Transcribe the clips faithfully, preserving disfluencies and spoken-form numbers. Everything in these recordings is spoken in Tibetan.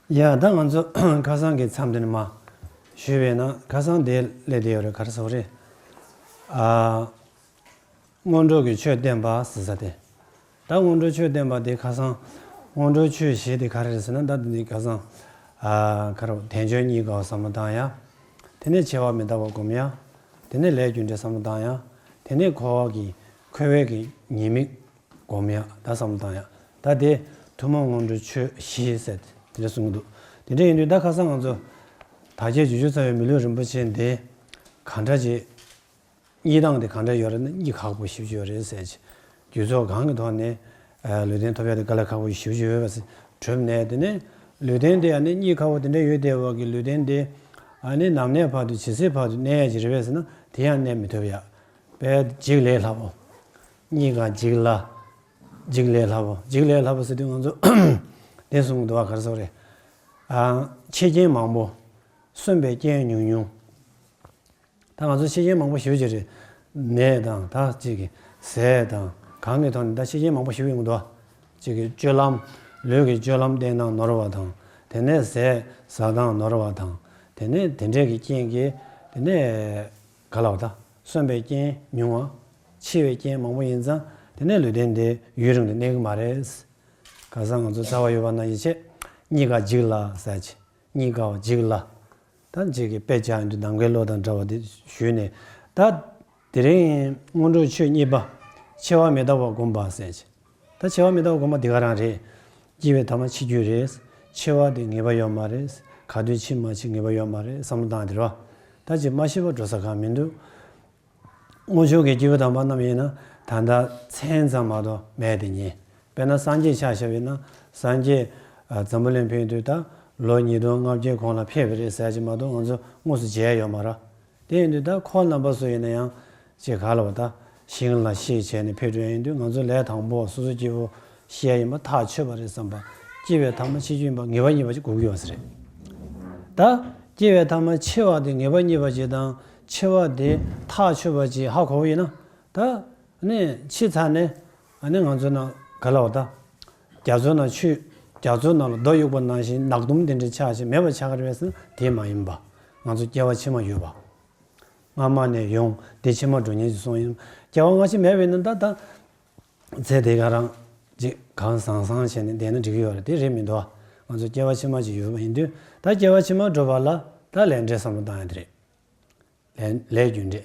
ཡ་ད་ང་ཚོ་ཁ་སང་གི་མཚམས་དེ་ནས་མ་ཞུས་པས་ན། ཁ་སང་དེ་སླེབས་དེ་ཡོད་རེད། ག་རེ་ཟེར་བ་རེད། ཨ། སྔོན་འགྲོ་གི་ཆོས་བསྟན་པ་ཟེར་ས་དེ། ད་སྔོན་འགྲོ་ཆོས་བསྟན་པ་དེ་ཁ་སང་སྔོན་འགྲོ་ཆོས་བཞི་དེ་ག་རེ་རེད་ཟེར་ན། ད་དེ་ནི་ཁ་སང་ཨ་ག་རེ། དལ་འབྱོར་རྙེད་དཀའ་བ་བསམ་བློ་བཏང་ཡ། དེ་ནས་འཆི་བ་མི་རྟག་པ་སྒོམ་ཡ། དེ་ནས་ལས་རྒྱུ་འབྲས་བསམ་བློ་བཏང་ཡ། དེ་ནས་འཁོར་བ་གི་འཁོར་བའི་གི་ཉེས་དམིགས་སྒོམ་ཡ། ད་བསམ་བློ་བཏང་ཡ། ད་དེ་ཐུན་མོང་སྔོན་འགྲོ་ཆོས་བཞི་ཟེར་དེ་འདྲ་གསུང་གི་འདུག་དེ་འདྲ་ཡིན་དུས་ད་ཁ་སང་ང་ཚོ་དར་རྒྱས་བཅུ་བཅུ་རྩ་བའི་མི་ལུས་རིན་པོ་ཆེ་འདི་ག་འདྲ་ཅིག་རྙེད་སྟངས་དེ་ག་འདྲ་ཡོད་རེད་ན། རྙེད་ཁག་པོ་ཞེ་པོ་ཅིག་ཡོད་རེད་ཟེར་གྱི། རྒྱུ་ཚོགས་གང་གི་ཐོག་ནས་ཨ་ལུས་རྟེན་ཐོབ་ཡ་དེ་དཀའ་ལས་ཁག་པོ་ཞེ་པོ་ཅིག་ཡོད་པ་ཟེར་གྲུབ་ནས། དེ་ནས་ལུས་རྟེན་དེ་ཨ་ནི་རྙེད་ཁག་པོ་དེ་འདྲ་ཡོད་བསྡད་པ་གི་ལུས་རྟེན་དེ་ཨ་ནི་ནམ་གནས་བར་དུ་ཇི་སྲིད་བར་དུ་གནས་ཡ་ཅིག་རེད་པས་ཟེར་ན། དེ་ཡང་གནས་མི་ཐུབ་ཡ། དཔེ་འཇིག་ལས་སླ་པོ། རྙེད་དཀའ་འཇིག་སླ། འཇིག་ལས་སླ་པོ། འཇིག་ལས་སླ་པོ་ཟེར་དུས་ང་ཚོ་དེ་གསུང་གི་འདུག་བ། ག་རེ་ཟེར་བ་རེད། ཨ། འཆི་རྐྱེན་མང་པོ། གསོན་པའི་རྐྱེན་ཉུང་ཉུང་། ད་ང་ཚོ་འཆི་རྐྱེན་མང་པོ་ཞེ་པོ་ཅིག་རེད། ནད་དང་ད་ཅིག་གི་ཟས་དང་གང་གི་ཐོག་ནས་ད་འཆི་རྐྱེན་མང་པོ་ཞེ་པོ་ཡོང་གི་འདུག་ཅིག་གི་སྤྱོད་ལམ། ལུས་ཀྱི་སྤྱོད་ལམ་བསྟེན་སྟངས་ནོར་བ་དང་། དེ་ནས་ཟས་ཟ་སྟངས་ནོར་བ་དང་། དེ་ནས་དེ་འདྲས་ཀྱི་རྐྱེན་གྱིས་དེ་ནས་ག་ལབ་ད། གསོན་པའི་རྐྱེན་ཉུང་བ། འཆི་བའི་རྐྱེན་མང་པོ་ཡིན་ཙང་དེ་ནས་ལུས་རྟེན་དེ་ཡུན་རིང་དུ་གནས་ཀྱི་མ་རེད། ཁ་སང་ང་ཚོ་རྩ་བ་ཡོད་པ་ན་ཡིད་ཆེས། རྙེད་དཀའ་འཇིག་སླ་ཟེར་གྱི། རྙེད་དཀའ་བ་འཇིག་སླ། ད་འཇིག་གི་དཔེ་བྱ་ཡོང་དུས་ནམ་མཁའི་གློག་དང་འདྲ་བ་དེ་ཞུས་ནས། ད་དེ་རིང་སྔོན་འགྲོ་ཆོས་གཉིས་པ། འཆི་བ་མི་རྟག་པ་སྒོམ་པ་ཟེར་གྱི། ད་འཆི་བ་མི་རྟག་པ་སྒོམ་པ་འདི་ག་རང་རེད། སྐྱེ་བའི་ཐ་མ་འཆི་རྒྱུ་རེད། འཆི་བ་དེ་ངེས་པ་ཡོད་མ་རེད། ག་དུས་འཆི་མ་འཆི་ངེས་པ་ཡོད་མ་རེད། བསམ་བློ་བཏང་དེ་རེད་བ། ད་ཅིག་མ་ཤི་བར་འགྲོ་ས་གང་མི་འདུག་སྔོན་བྱུང་གི་སྐྱེས་བུ་དམ་པ་རྣམས་ཡིན་ན་ད་ལྟ་མཚན་ཙམ་མ་གཏོགས་མེད་དེ་ཉིད། དཔེར་ན་སངས་རྒྱས་ཆ་བཞག་པ་ཡིན་ན། སངས་རྒྱས་ཨ་འཛམ་བུ་གླིང་ཕེབས་དུས་ད་ལོ་ཉིས་སྟོང་ལྔ་བརྒྱའི་གོང་ལ་ཕེབས་པ་རེད་ཟེར་གྱི་མ་གཏོགས་ང་ཚོ་དངོས་སུ་མཇལ་ཡོད་མ་རེད། དེ་ཡིན་དུས་ད་ཁོ་རྣམ་པ་ཚོ་ཡིན་ན་ཡང་ཅིག་ག་ལབ་ད། ཞིང་ལ་གཤེགས་བྱས་ནས་ཕེབས་འགྲོ་ཡིན་དུས་ང་ཚོ་ལས་དང་པོ་སོ་སོ་སྐྱེ་བོ་ཤི་ཡ་ཡིན་པ་ཐག་ཆོད་པ་རེད་བསམ་པ། སྐྱེ་བའི་ཐ་མ་འཆི་རྒྱུ་ཡིན་པ་ངེས་པ་རྙེད་པ་ཅིག་དགོས་ཀྱི་ཡོད་ས་རེད། ད་སྐྱེ་བའི་ཐ་མ་འཆི་བ་དེ་ངེས་པ་རྙེད་པ་ཅིག་དང་འཆི་བ་དེ་ཐག་ཆོད་པ་ཅིག་ཧ་གོ་བ་ཡིན་ན། ད་ནི་འཆི་ཚར་ནས་ཨ་ནི་ང་ཚོ་ནང་ག་ལབ་ད། རྒྱ་མཚོ་ནང་ཆུ། རྒྱ་མཚོ་ནང་ལ་རྡོ་གཡུགས་པ་ནང་བཞིན་ནག་དུམ་དེ་འདྲ་ཆགས་ཤིང་མེད་པ་ཆགས་ཀྱི་རེད་ཟེར་ན་དེ་མ་ཡིན་པ། ང་ཚོ་སྐྱེ་བ་ཕྱི་མ་ཡོད་པ། སྔ་མ་ནས་ཡོང་། དེ་ཕྱི་མ་འགྲོ་མཁན་ཞིག་སོང་ཡིན། སྐྱེ་བ་སྔ་ཕྱི་མེད་པས་ན་ད་ད། ཚེ་འདི་ག་རང་ཅིག་གང་བཟང་བཟང་བྱས་ནས་བསྡད་ན་འགྲིག་གི་ཡོད་རེད། དེ་རེད་མི་འདུག་ང་ཚོ་སྐྱེ་བ་ཕྱི་མ་ཅིག་ཡོད་པ་ཡིན་དུས་ད་སྐྱེ་བ་ཕྱི་མ་འགྲོ་བ་ལ་ད་ལས་འབྲས་བསམ་བློ་བཏང་ཡ་དེ་རེད། ལས་ལས་རྒྱུ་འབྲས།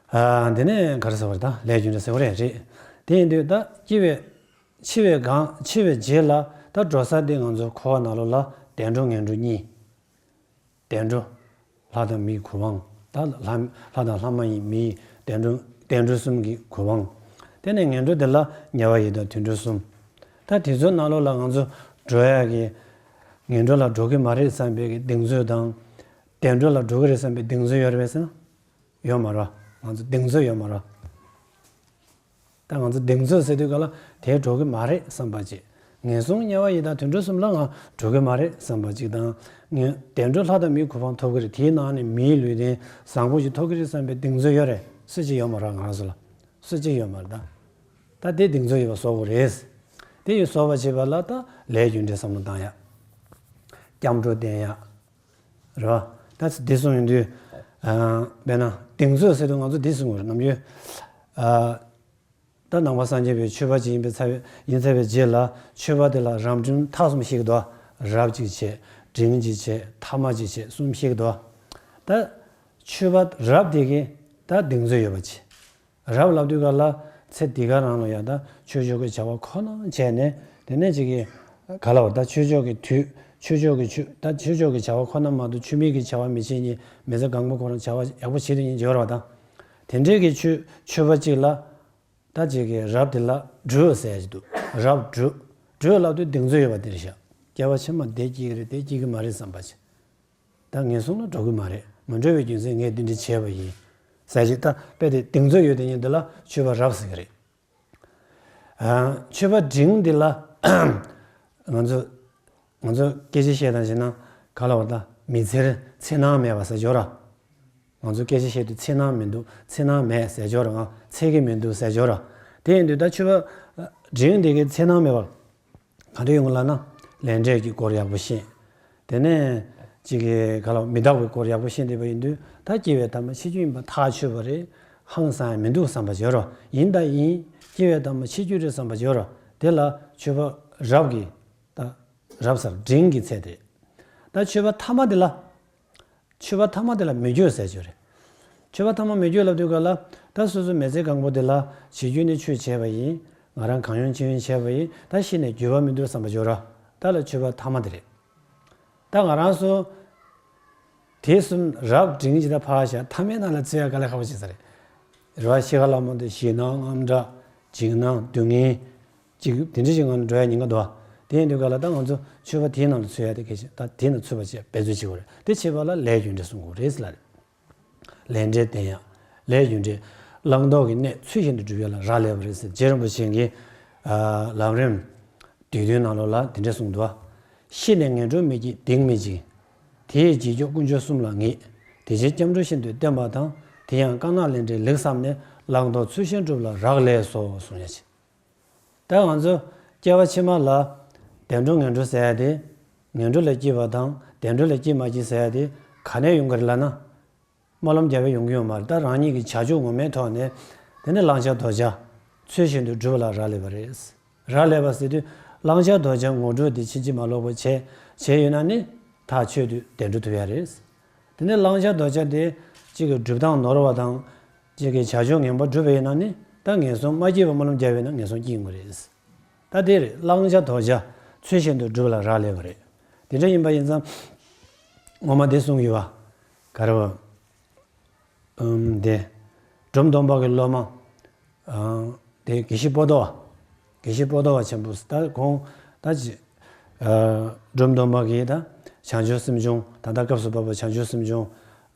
ཨ་འདི་ནས་ག་རེ་ཟེར་བ་རེད། ད་ལས་རྒྱུ་འབྲས་ཟེར་བ་རེད། རེད། དེ་ཡིན་དུས་ད་སྐྱེ་བའི་འཆི་བའི་སྒང་འཆི་བའི་རྗེས་ལ་ད་འགྲོ་ས་དེ་ང་ཚོ་འཁོར་བ་ནང་ལོགས་ལ་བདེ་འགྲོ་ངན་འགྲོ་གཉིས། བདེ་འགྲོ། ལྷ་དང་མིའི་གོ་འཕང་། ད་ལྷ་ལྷ་དང་ལྷ་མ་ཡིན་མིའི་བདེ་འགྲོ། བདེ་འགྲོ་གསུམ་གྱི་གོ་འཕང་། དེ་ནས་ངན་འགྲོ་དེ་ལ་དམྱལ་བ་ཡི་དྭགས་དུད་འགྲོ་གསུམ། ད་དེ་ཚོའི་ནང་ལོགས་ལ་ང་ཚོ་འགྲོ་ཡ་གི་ངན་འགྲོ་ལ་འགྲོ་གི་མ་རེད་བསམ་པའི་གི་གདེང་ཚོད་དང་། བདེ་འགྲོ་ལ་འགྲོ་གི་རེད་བསམ་པའི་གདེང་ཚོད་ཡོད་རེད་པས་ཟེར་ན། ཡོད་མ་རེད། ང་ཚོ་གདེང་ཚོད་ཡོད་མ་རེད། ད་ང་ཚོ་གདེང་ཚོད་ཟེར་དུས་ག་ལ་དེར་འགྲོ་གི་མ་རེད་བསམ་པ་ཅིག་ངན་སོང་དམྱལ་བ་ཡི་དྭགས་དུད་འགྲོ་གསུམ་ལ་ང་འགྲོ་གི་མ་རེད་བསམ་པ་ཅིག་དང་། ངས་བདེ་འགྲོ་ལྷ་དང་མིའི་གོ་འཕང་ཐོབ་གི་རེད། དེའི་ནང་ནས་མིའི་ལུས་རྟེན་བཟང་པོ་ཞིག་ཐོབ་གི་རེད་བསམ་པའི་གདེང་ཚོད་ཡོད་རེད། སུ་གཅིག་ཡོད་མ་རེད། ང་རང་ཚོ་ལ་སུ་གཅིག་ཡོད་མ་རེད། ད་ད་དེ་གདེང་ཚོད་ཡོད་པ་བཟོ་དགོས་རེད། དེ་ཡི་བཟོ་བ་བྱེད་པ་ལ་ད་ལས་རྒྱུ་འབྲས་བསམ་བློ་བཏང་ཡ། སྐྱབས་འགྲོ་བསྟེན་ཡ། རེད་བ། ད་འདི་གསུངས་ཡོང་དུས། ཨ་དཔེར་ན་གདེང་ཚོད་ཟེར་དུས་ང་ཚོ་འདི་གསུང་དགོས་རེད། ནམ་རྒྱུན། ཨ་ད་ནང་པ་སངས་རྒྱས་པའི་ཆོས་པ་ཅིག་ཡིན་པའི་ཚར་བའི་ཡིན་ཚར་བའི་རྗེས་ལ་ཆོས་པ་དེ་ལ་རབ་འབྲིང་ཐ་གསུམ་བཤད་ཀྱི་འདུག་རབ་གཅིག་བྱས། འབྲིང་གཅིག་བྱས། ཐ་མ་གཅིག་བྱས། གསུམ་བཤད་ཀྱི་འདུག་ད་ཆོས་པ་རབ་དེ་གིས་ད་གདེང་ཚོད་ཡོད་པ་ཅིག་རབ་ལབ་དུས་ག་ལ་ཚེ་འདི་ག་རང་ལ་ཡང་ད་ཆོས་ཕྱོགས་ཀྱི་བྱ་བ་ཁོ་ན་བྱས་ནས། དེ་ནས་ཅིག་གི་ག་ལ་བ་ད་ཆོས་ཕྱོགས་ཀྱི་དུས། ཆོས་ཕྱོགས་ཀྱི་ཆོས། ད་ཆོས་ཕྱོགས་ཀྱི་བྱ་བ་ཁོ་ན་མ་གཏོགས་ཆོས་མེད་ཀྱི་བྱ་བ་མི་བྱེད་མཁན་མི་ཚེ་གང་པོ་ཁོ་རང་བྱ་བ་ཡག་པོ་བྱེད་དུས་ཉིན་འབྱོར་བ་དང་། དེ་འདྲས་ཀྱི་ཆོས་ཆོས་པ་གཅིག་ལ་ད་ཅིག་གི་རབ་དེ་ལ་སྒྲོལ་ཟེར་ཡ་ཅིག་འདུག་རབ་སྒྲོལ། སྒྲོལ་ལབ་དུས་གདེང་ཚོད་ཡོད་པ་དེ་རེད་ཤག་སྐྱེ་བ་ཕྱི་མ་འདི་སྐྱེ་གི་རེད། དེ་སྐྱེ་གི་མ་རེད་བསམ་པ་ཅིག་ད་ངན་སོང་ལ་འགྲོ་གི་མ་རེད། མ་འགྲོ་བའི་རྒྱུ་མཚན་ངས་འདི་འདྲ་བྱས་པ་ཡིན་ཟེར་ཅིག་ད་དཔེ་དེ་གདེང་ཚོད་ཡོད་དེ་ཉིད་འདི་ལ་ཆོས་པ་རབ་ཟེར་གི་རེད། ཨ་ཆོས་པ་འབྲིང་འདི་ལ་ང་ཚོ་ང་ཚོ་སྐད་ཆ་བཤད་སྟངས་བྱས་ན་ག་ལ་བ་ད་མི་ཚེར་འཚེར་སྣང་མེད་པ་ཟེར་ཆོག་ར། ང་ཚོ་སྐད་ཆ་བཤད་དུས་འཚེར་སྣང་མི་འདུག་འཚེར་སྣང་མེད་ཟེར་ཆོག་ར། ང་འཚེར་གི་མི་འདུག་ཟེར་ཆོག་ར། དེ་ཡིན་དུས་ད་ཆོས་པ་འབྲིང་འདི་གའི་འཚེར་སྣང་མེད་པ། ག་འདྲ་ཡོང་གི་ལབ་ན། ལས་འབྲས་ཀྱི་སྐོར་ཡག་པོ་ཤེས། དེ་ནས་ཅིག་གི་ག་ལ་མི་རྟག་པའི་སྐོར་ཡག་པོ་ཤེས་བསྡད་པ་ཡིན་དུས། ད་སྐྱེ་བའི་ཐ་མ་ཕྱི་རྒྱུ་ཡིན་པ་ཐག་ཆོད་པ་རེད། ཧང་སང་ཡང་མི་འདུག་བསམ་པ་བྱེད་རོགས། ཡིན་ད་ཡིན། སྐྱེ་བའི་ཐ་མ་ཕྱི་རྒྱུ་རེད་བསམ་པ་བྱེད་རོགས། དེ་ལ་ཆོས་པ་རབ་ཀྱི་ད་རབ་གསལ་འབྲིང་གི་ཚད་དེ། ད་ཆོས་པ་ཐ་མ་དེ་ལ། ཆོས་པ་ཐ་མ་དེ་ལ་མི་འགྱུར་ཟེར་རྒྱུ་རེད། ཆོས་པ་ཐ་མ་མི་འགྱུར་ལབ་དུས་ག་ལ། ད་སོ་སོ་མི་ཚེ་གང་པོ་དེ་ལ་བྱེད་རྒྱུ་ནི་ཆོས་བྱས་པ་ཡིན། ང་རང་གང་ཡོང་ཅི་ཡོང་བྱས་པ་ཡིན། ད་ཤི་ནས་འགྱུར་བ་མི་འདུག་བསམ་པ་བྱེད་རོགས། ད་ལ་ཆོས་པ་ཐ་མ་དེ་རེད། ད་ང་རང་ཚོ་དེ་གསུམ་རབ་འབྲིང་ཅིག་ད་ཕར་བཞག་ཐ་མའི་ནང་ལ་བརྩི་ཡ་དཀའ་ལས་ཁག་པོ་ཅིག་ས་རེད། རེད་བ། ཤི་ཁ་ལ་མོ་འདི་ཞེད་སྣང་དངངས་སྐྲག་འཇིགས་སྣང་སྡུག་བསྔལ་ཅིག་དེ་འདྲ་ཅིག་ངང་འགྲོ་ཡ་ཉེན་ཁ་འདུག་བ། དེ་ཡིན་དུས་ག་ལ་ད་ང་ཚོ་ཆོས་པ་དེའི་ནང་ལ་ཚུད་ཡ་དེ་གལ་ཆེ། ད་དེ་ནང་ཚུད་པ་བྱས་འབད་རྩོལ་བྱེད་དགོས་རེད། དེ་བྱེད་པ་ལ་ལས་རྒྱུ་འབྲས་གསུང་དགོས་རེད་ཟེར་ལ་རེད། ལས་འབྲས་བསྟན་ཡ། ལས་རྒྱུ་འབྲས། བླང་དོར་གྱི་གནས་ཚུལ་བཞིན་དུ་སྒྲུབ་ཡ་ལ་རག་ལས་པ་རེད་ཟེར། རྗེ་རིན་པོ་ཆེ་གིས་ཨ་ལམ་རིམ་བསྡུས་དོན་ནང་ལོགས་ལ་དེ་འདྲ་གསུངས་འདུག་བ། ཤི་ནས་ངན་འགྲོར་མི་སྐྱེ་གདེང་མི་འཇིགས། དེ་ཡི་རྗེས་འཇུག་དཀོན་མཆོག་གསུམ་ལ་ངེས། དེ་ཕྱིར་སྐྱབས་འགྲོ་ཤིན་ཏུ་བསྟེན་པ་དང་། དེ་ཡང་དཀར་ནག་ལས་འབྲས་ལེགས་བསམས་ནས། བླང་དོར་ཚུལ་བཞིན་སྒྲུབ་ལ་རག་ལས་སོ། གསུངས་ཡ་ཆེ། ད་ང་ཚོ་སྐྱེ་བ་ཕྱི་མ་ལ་བདེ་འགྲོ་ངན་འགྲོ་ཟེར་ཡ་དེ། ངན་འགྲོ་ལ་སྐྱེས་པ་དང་བདེ་འགྲོ་ལ་སྐྱེས་མ་སྐྱེས་ཟེར་ཡ་དེ་ག་ནས་ཡོང་གི་རེད་ལབ་ན། སྨོན་ལམ་རྒྱབ་པས་ཡོང་གི་ཡོད་མ་རེད། ད་རང་ཉིད་ཀྱི་བྱ་སྤྱོད་ངོ་མའི་ཐོག་ནས། དེ་ནི་བླང་བྱ་དོར་བྱ་ཚུལ་བཞིན་དུ་སྒྲུབ་ལ་རག་ལས་པ་རེད། རག་ལས་པ་ཟེར་དུས་བླང་བྱ་དོར་བྱ་ངོ་སྤྲོད་དེ་ཕྱིན་ཅི་མ་ལོག་པ་བྱས་བྱས་ཡོད་ན་ནི་ཐག་ཆོད་དུ་བདེ་འགྲོ་ཐོབ་ཡ་རེད། དེ་ནི་བླང་བྱ་དོར་བྱ་དེ་གཅིག་གི་སྒྲུབ་སྟངས་ནོར་བ་དང་། གཅིག་གི་བྱ་སྤྱོད་ངན་པ་སྒྲུབ་པ་ཡིན་ན་ནི་ད་ངན་སོང་མ་སྐྱེས་པ་སྨོན་ལམ་རྒྱབ་པ་ཡིན་ན་ངན་སོང་སྐྱེ་ཡོང་གི་རེད། ད་དེ་རེད། བླང་བྱ་དོར་བྱ་ཚུལ་བཞིན་དུ་སྒྲུབ་ལ་རག་ལས་པ་རེད། དེ་འདྲ་ཡིན་པ་ཡིན་ཙང་། ངོ་མ་དེ་གསུངས་ཡོད་བ། ག་རེ་བ། ཨུམ། དེ་འབྲོམ་སྟོན་པ་གི་སློབ་མ། ཨ། དེ་དགེ་བཤེས་པོ་ཏོ་བ། དགེ་བཤེས་པོ་ཏོ་བ་ཆེན་པོ་ད་ཁོང་ད་ཅི། ཨ། འབྲོམ་སྟོན་པ་གིས་ད་བྱང་ཆུབ་སེམས་སྦྱོང་། ད་ལྟ་སྐབས་སུ་བབས་པ་བྱང་ཆུབ་སེམས་སྦྱོང་།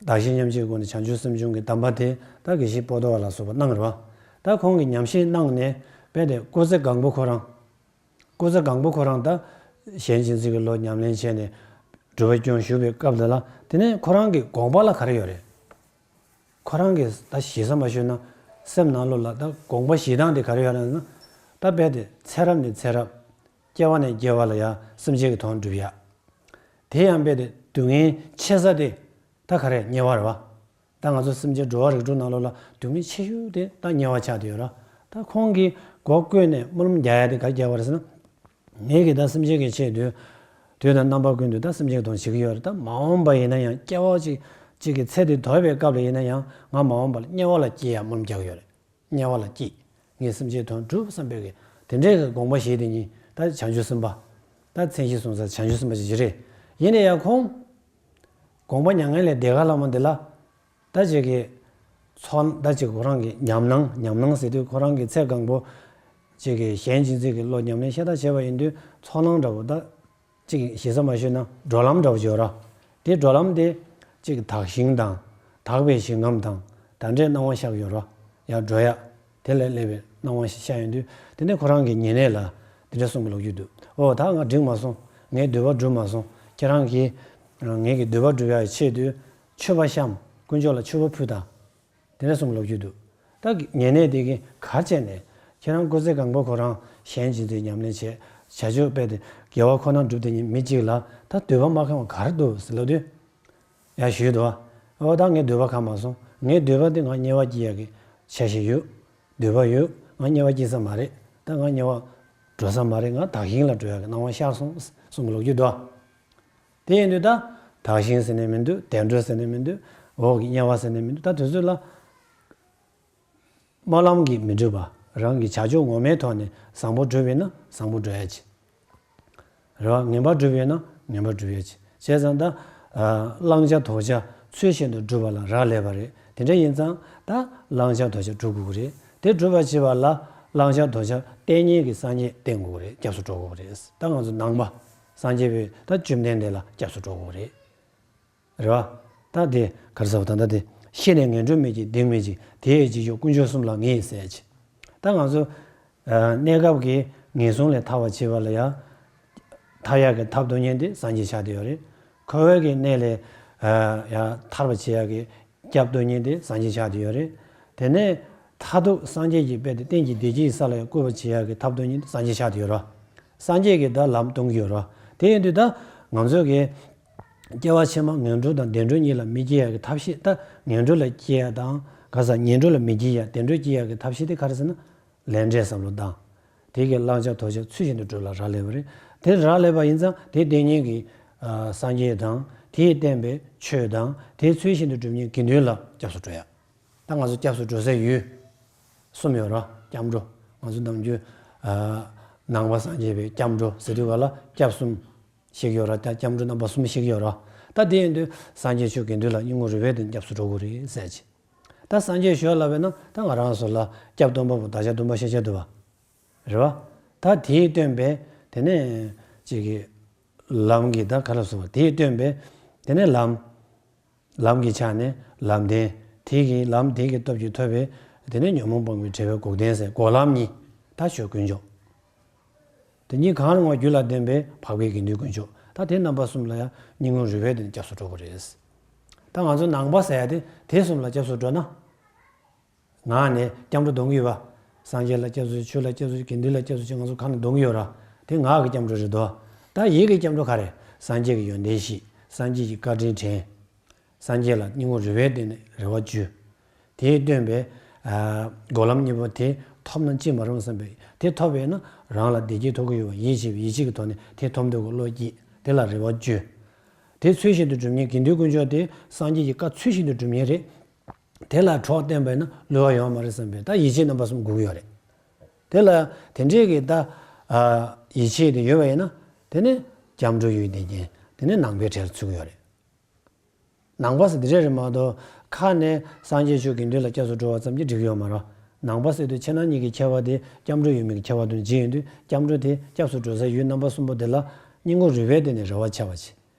བདག་གཞན་མཉམ་བརྗེའི་སྒོ་ནས་བྱང་ཆུབ་སེམས་སྦྱོང་གི་གདམས་པ་དེ་ད་དགེ་བཤེས་པོ་ཏོ་བ་ལ་སོགས་པ་གནང་རེད་བ། ད་ཁོང་གིས་ཉམས་བཞེས་གནང་ནས་དཔེ་དེ་སྐུ་ཚེ་གང་པོ་ཁོ་རང་། སྐུ་ཚེ་གང་པོ་ཁོ་རང་ད་གཞན་སྦྱིན་སྲེག་གི་བློ་ཉམས་ལེན་བྱས་ནས་སྒྲུབ་པ་སྐྱོང་བཞུགས་པའི་སྐབས་དེ་ལ། དེ་ནས་ཁོ་རང་གི་དགོངས་པ་ལ་ག་རེ་ཡོད་རེད། ཁོ་རང་གིས་ད་ཞེ་ས་མ་ཞུས་ན། སེམས་ནང་ལོགས་ལ་ད་དགོངས་པ་བཞེས་སྟངས་དེ་ག་རེ་ཡོད་རེད་ན། ད་རྦད་དེ་ཚེ་རབས་ནས་ཚེ་རབས། སྐྱེ་བ་ནས་སྐྱེ་བ་ལ་ཡང་སེམས་ཅན་གྱི་དོན་སྒྲུབ་ཡ། དེ་ཡང་རྦད་དེ་སྡུག་བསྔལ་ཆེ་ས་དེ་ད་ག་རེ། དམྱལ་བ་རེད་བ། ད་ང་ཚོ་སེམས་ཅན་འགྲོ་བ་རིགས་དྲུག་ནང་ལོགས་ལ་སྡུག་བསྔལ་ཆེ་ཤོས་དེ་ད་དམྱལ་བ་ཆགས་བསྡད་ཡོད་ར། ད་ཁོང་གིས་མགོ་བསྐོས་ནས་སྨོན་ལམ་རྒྱག་ཡ་དེ་ག་རེ་རྒྱག་པ་རེད་ཟེར་ན། ངེད་ཀྱིས་ད་སེམས་ཅན་གྱི་ཆེད་དུ། དུས་དང་རྣམ་པ་ཀུན་ཏུ་ད་སེམས་ཅན་གྱི་དོན་བྱེད་ཀྱི་ཡོད་རེད། ད་མ་འོངས་པ་ཡིན་ན་ཡང་། སྐྱེ་བ་གཅིག་གཅིག་གི་ཚེ་འདི་དོར་བའི་སྐབས་ལ་ཡིན་ན་ཡང་། ང་མ་འོངས་པ་ལ་དམྱལ་བ་ལ་སྐྱེ་ཡ་སྨོན་ལམ་རྒྱག་གི་ཡོད་རེད། དམྱལ་བ་ལ་སྐྱེ། ངས་སེམས་ཅན་དོན་སྒྲུབ་བསམ་པའི་གི་དེ་འདྲའི་གི་དགོངས་པ་བཞེས་དེ་ཉིད་ད་བྱང་ཆུབ་སེམས་དཔའ། ད་མཚན་གཞི་བཟུང་ས་བྱང་ཆུབ་སེམས་དཔའ་ཅིག་རེད། ཡིན་ན་ཡང་ཁོང་དགོངས་པ་མྱ་ངན་ལས་འདས་ཁ་ལ་མ་འདི་ལ། ད་ཅིག་གི་ཚོར། ད་ཅིག་ཁོ་རང་གི་ཉམས་སྣང་། ཉམས་སྣང་ཟེར་དུས་ཁོ་རང་གི་ཚེ་གང་པོ་ཅིག་གི་གཞན་སྦྱིན་སྲེག་གི་བློ་ཉམས་ལེན་ཤ་སྟག་བྱས་པ་ཡིན་དུས་ཚོར་སྣང་འདྲ་བོ་ད། ཅིག་ཞེ་ས་མ་ཞུས་ན་འགྲོ་ལམ་འདྲ་བོ་ཅིག་ཡོད་ར། དེ་འགྲོ་ལམ་དེ་ཅིག་དག་ཞིང་དང་། དག་པའི་ཞིང་ཁམས་དང་། ད་འདྲའི་སྣང་བ་ཤར་ཡོད་ར། ཡར་འགྲོ་ཡ། དེ་ལ་སླེབས་པའི་སྣང་བ་ཤར་ཡོང་དུས། དེ་ནས་ཁོ་རང་གི་ཉེ་གནས་ལ་དེ་འདྲ་གསུང་གི་ལོག་རྒྱུ་འདུག་ཨོ། ད་ང་འགྲིག་མ་སོང་། ངའི་འདོད་པ་འགྲུབ་མ་སོང་། ཁྱེད་རང་གིས་ངེད་ཀྱི་འདོད་པ་འགྲུབ་ཡ་ཆེད་དུ་མཆོད་པ་བཤམས། དཀོན་མཆོག་ལ་མཆོད་པ་ཕུལ་དང་། དེ་འདྲ་གསུང་གི་ལོག་རྒྱུ་འདུག་ད་ཉེ་གནས་དེ་གིས་ག་རེ་བྱས་ནས། ཁྱེད་རང་སྐུ་ཚེ་གང་པོ་ཁོ་རང་གཞན་སྦྱིན་སྲེག་ཉམས་ལེན་བྱས། བྱ་སྤྱོད་སྤེལ་ཏེ་དགེ་བ་ཁོ་ན་བསྒྲུབས་ཏེ་ཉིད། མི་གཅིག་ལ་ད་འདོད་པ་མ་ཁེངས་པ་ག་རེ་འདུག་ཟེར་ལབ་དུས། ཡར་ཞུས་འདུག་བ། ཨོ། ད་ངའི་འདོད་པ་ཁེངས་མ་སོང་། ངའི་འདོད་པ་དེ་ང་དམྱལ་བ་སྐྱེ་ཡག་གི་འཆར་གཞི་ཡོད། འདོད་པ་ཡོད། ང་དམྱལ་བ་སྐྱེ་ས་མ་རེད། ད་ང་དམྱལ་བ་འགྲོ་ས་མ་རེད། ང་དག་ཞིང་ལ་འགྲོ་ཡག་གི་སྣང་བ་ཤར་སོང་གསུང་གི་ལོག་རྒྱུ་འདུག་བ། དེ་ཡིན་དུས་ད་དག་ཞིང་ཟེར་ནས་མི་འདུག་བདེ་འགྲོ་ཟེར་ནས་མི་འདུག་འོག་གི་དམྱལ་བ་ཟེར་ནས་མི་འདུག་ད་དུས་ཚོད་ལ། སྨོན་ལམ་གྱིས་མི་འགྲུབ་པ། རང་གི་བྱ་སྤྱོད་ངོ་མའི་ཐོག་ནས་བཟང་པོ་བསྒྲུབས་ཡོད་ན་བཟང་པོ་འགྲུབ་ཡ་ཅིག་རེད་བ། ངན་པ་བསྒྲུབས་ཡོད་ན་ངན་པ་འགྲུབ་ཡ་ཅིག་བྱས་ཙང་ད། ཨ། བླང་བྱ་དོར་བྱ་ཚུལ་བཞིན་དུ་སྒྲུབ་པ་ལ་རག་ལས་པ་རེད། དེ་འདྲ་ཡིན་ཙང་ད་བླང་བྱ་དོར་བྱ་སྒྲུབ་དགོས་ཀྱི་རེད། དེ་སྒྲུབ་པར་བྱེད་པ་ལ་བླང་བྱ་དོར་བྱ་བསྟེན་མཁན་གྱི་སངས་རྒྱས་བསྟེན་དགོས་ཀྱི་རེད། སྐྱབས་སུ་འགྲོ་དགོས་ཀྱི་རེད། ད་ང་ཚོ་ནང་པ་སངས་རྒྱས་པའི་ད་བཅོམ་ལྡན་འདས་ལ་སྐྱབས་སུ་འགྲོ་དགོས་ཀྱི་རེད། རེད་བ། ད་དེ་ག་རེ་ཟེར་བ། ད་ད་དེ་ཤི་ནས་ངན་འགྲོར་མི་སྐྱེ་གདེང་མི་འཇིགས། དེ་ཡི་རྗེས་འཇུག་དཀོན་མཆོག་གསུམ་ལ་ངེས་ཟེར་ཅིག་ད་ང་ཚོ་ཨ་གནས་སྐབས་ཀྱི་ངན་སོང་ལས་ཐར་བར་བྱེད་པ་ལ་ཡང་ཐར་ཡག་གི་ཐབས་སྟོན་མཁན་དེ་སངས་རྒྱས་ཆགས་བསྡད་ཡོད་རེད། འཁོར་བའི་གི་གནས་ལས་ཨ་ཡང་ཐར་བར་བྱེད་ཡག་གི་སྐྱབས་སྟོན་མཁན་དེ་སངས་རྒྱས་ཆགས་བསྡད་ཡོད་རེད། དེ་ནས་མཐར་ཐུག་སངས་རྒྱས་ཀྱི་དཔལ་དེ་གཏན་གྱི་བདེ་སྐྱིད་ས་ལ་ཡང་བཀོད་པར་བྱེད་ཡག་གི་ཐབས་སྟོན་མཁན་དེ་སངས་རྒྱས་ཆགས་བསྡད་ཡོད་རེད། སངས་རྒྱས་ཀྱིས་ད་ལམ་སྟོན་གྱི་ཡོད་རེད། དེ་ཡིན་དུས་ད་ང་ཚོ་གི་ སྐྱེ་བ་ཕྱི་མ་ངན་འགྲོ་དང་བདེ་འགྲོ་གཉིས་ལ་མི་སྐྱེ་ཡག་གི་ཐབས་ཤེས། ད་ངན་འགྲོ་ལ་སྐྱེ་ཡག་དང་ག་ས་ངན་འགྲོ་ལ་མི་སྐྱེ་ཡག་བདེ་འགྲོ་སྐྱེ་ཡག་གི་ཐབས་ཤེས་དེ་ག་རེ་ཟེར་ན། ལས་འབྲས་བསམ་བློ་བཏང་། དེ་གི་བླང་བྱ་དོར་བྱ་ཚུལ་བཞིན་དུ་སྒྲུབ་ལ་རག་ལས་པ་རེད། དེ་རག་ལས་པ་ཡིན་ཙང་དེ་བསྟེན་མཁན་གྱི་སངས་རྒྱས་དང་། དེས་བསྟན་པའི་ཆོས་དང་། དེ་ཚུལ་བཞིན་དུ་སྒྲུབ་མཁན་དགེ་འདུན་ལ་སྐྱབས་སུ་འགྲོ་ཡག་ད་ང་ཚོ་སྐྱབས་སུ་འགྲོ་སའི་ཡུལ་གསུམ་ཡོད་ར། སྐྱབས་འགྲོ། ང་ཚོ་ནམ་རྒྱུན་ནང་པ་སངས་རྒྱས་པའི་སྐྱབས་འགྲོ་ཟེར་དུས་ག་ལ་སྐྱབས་གསུམ་ཞིག་ཡོད་ར། ད་སྐྱབས་འགྲོ་རྣམ་པ་གསུམ་ཞིག་ཡོད་ར། ད་དེ་ཡིན་དུས་སངས་རྒྱས་ཆོས་དགེ་འདུན་ལ་སྙིང་ཁོང་རུས་པའི་གཏིང་ནས་སྐྱབས་སུ་འགྲོ་དགོས་རེད་ཟེར་གྱི། ད་སངས་རྒྱས་ཞུ་ལབ་པས་ན་ད་ང་རང་ཚོ་ལ་སྐྱབས་སྟོན་པ་པོ་བདག་ཅག་སྟོན་པ་ཤཱཀྱ་ཐུབ་པ་རེད་བ། ད་དེས་སྟོན་པའི་དེ་ནས་ཅིག་གི་ལམ་གྱི་ད་ག་ལ་སོགས་པ་དེས་སྟོན་པའི་དེ་ནས་ལམ། ལམ་གྱི་ཆ་ནས་ལམ་བདེན། དེ་གི་ལམ་དེ་གི་སྟོབས་ཀྱིས་ཐོབ་པའི་དེ་ནས་ཉོན་མོངས་སྤངས་པའི་བྲལ་བའི་འགོག་བདེན་ཟེར་འགོག་ལམ་གཉིས། ད་ཆོས་དཀོན་མཆོག་དེ་གཉིས་གང་རུང་བ་རྒྱུད་ལ་ལྡན་པའི་འཕགས་པའི་དགེ་འདུན་དཀོན་མཆོག་ད་དེ་རྣམ་པ་གསུམ་ལ་ཡང་སྙིང་ཁོང་རུས་པའི་གཏིང་ནས་སྐྱབས་སུ་འགྲོ་དགོས་རེད། ད་ང་ཚོ་ནང་པ་ཟེར་ཡ་དེ་དེ་གསུམ་ལ་སྐྱབས་སུ་འགྲོ་ན། ངག་ནས་སྐྱབས་འགྲོ་འདོན་གྱི་ཡོད་པ། སངས་རྒྱས་ལ་སྐྱབས་སུ་མཆི། ཆོས་ལ་སྐྱབས་སུ་མཆི། དགེ་འདུན་ལ་སྐྱབས་སུ་མཆི། ང་ཚོ་གང་ནས་འདོན་གྱི་ཡོད་ར། དེ་ངག་གི་སྐྱབས་འགྲོ་རེད་དོ། ད་ཡིད་ཀྱི་སྐྱབས་འགྲོ་ག་རེ། སངས་རྒྱས་ཀྱི་ཡོན་ཏན་ཤེས། སངས་རྒྱས་ཀྱི་བཀའ་དྲིན་དྲན། སངས་རྒྱས་ལ་སྙིང་ཁོང་རུས་པའི་གཏིང་ནས་རེ་བ་བཅོལ། དེས་སྟོན་པའི་ཨ་འགོག་ལམ་གཉིས་པོ་དེ་ཐོབ་ན་ཅི་མ་རུང་བསམ་པའི། དེ་ཐོབ་པས་ན་རང་ལ་བདེ་སྐྱིད་ཐོབ་ཀྱི་ཡོད་པ་ཡིད་ཆེས་པའི་ཡིད་ཆེས་ཀྱི་ཐོག་ནས་དེ་ཐོབ་འདོད་ཀྱི་བློ་སྐྱེས། དེ་ལ་རེ་བ་བཅོལ། དེ་ཚུལ་བཞིན་དུ་སྒྲུབ་མཁན་དགེ་འདུན་དཀོན་མཆོག་དེ་སངས་རྒྱས་ཀྱི་བཀའ་ཚུལ་བཞིན་དུ་སྒྲུབ་མཁན་རེད། དེ་ལ་གྲོགས་བསྟེན་པས་ན་བསླུ་བ་ཡོད་མ་རེད་བསམ་པའི་ད་ཡིད་ཆེས་རྣམ་པ་གསུམ་དགོས་ཀྱི་ཡོད་རེད། དེ་ལ་དེ་འདྲས་ཀྱི་ད་ཨ་ཡིད་ཆེས་དེ་ཡོད་པ་ཡིན་ན། དེ་ནི་སྐྱབས་འགྲོ་ཡུལ་དེ་ཉིད་དེ་ནི་ནང་པའི་གྲས་ལ་ཚུད་ཀྱི་ཡོད་རེད། ནང་པ་ཟེར་དེ་འདྲས་རེད་མ་གཏོགས་ཁ་ནས་སངས་རྒྱས་ཆོས་དགེ་འདུན་ལ་སྐྱབས་སུ་འགྲོ་བ་ཙམ་གྱིས་འགྲིག་གི་ཡོད་མ་རེད། ནང་པ་ཟེར་དུས་ཕྱི་ནང་གཉིས་ཀྱི་ཁྱད་པར་དེ་སྐྱབས་འགྲོ་ཡུལ་མིན་གྱི་ཁྱད་པར་དུ་བརྗེ་ཡོང་དུས་སྐྱབས་འགྲོ་དེ་སྐྱབས་སུ་འགྲོ་སའི་ཡུལ་རྣམ་པ་གསུམ་པོ་དེ་ལ་སྙིང་ཁོང་རུས་པའི་གཏིང་ནས་རེ་བ་ཆེ་བ་བྱེད།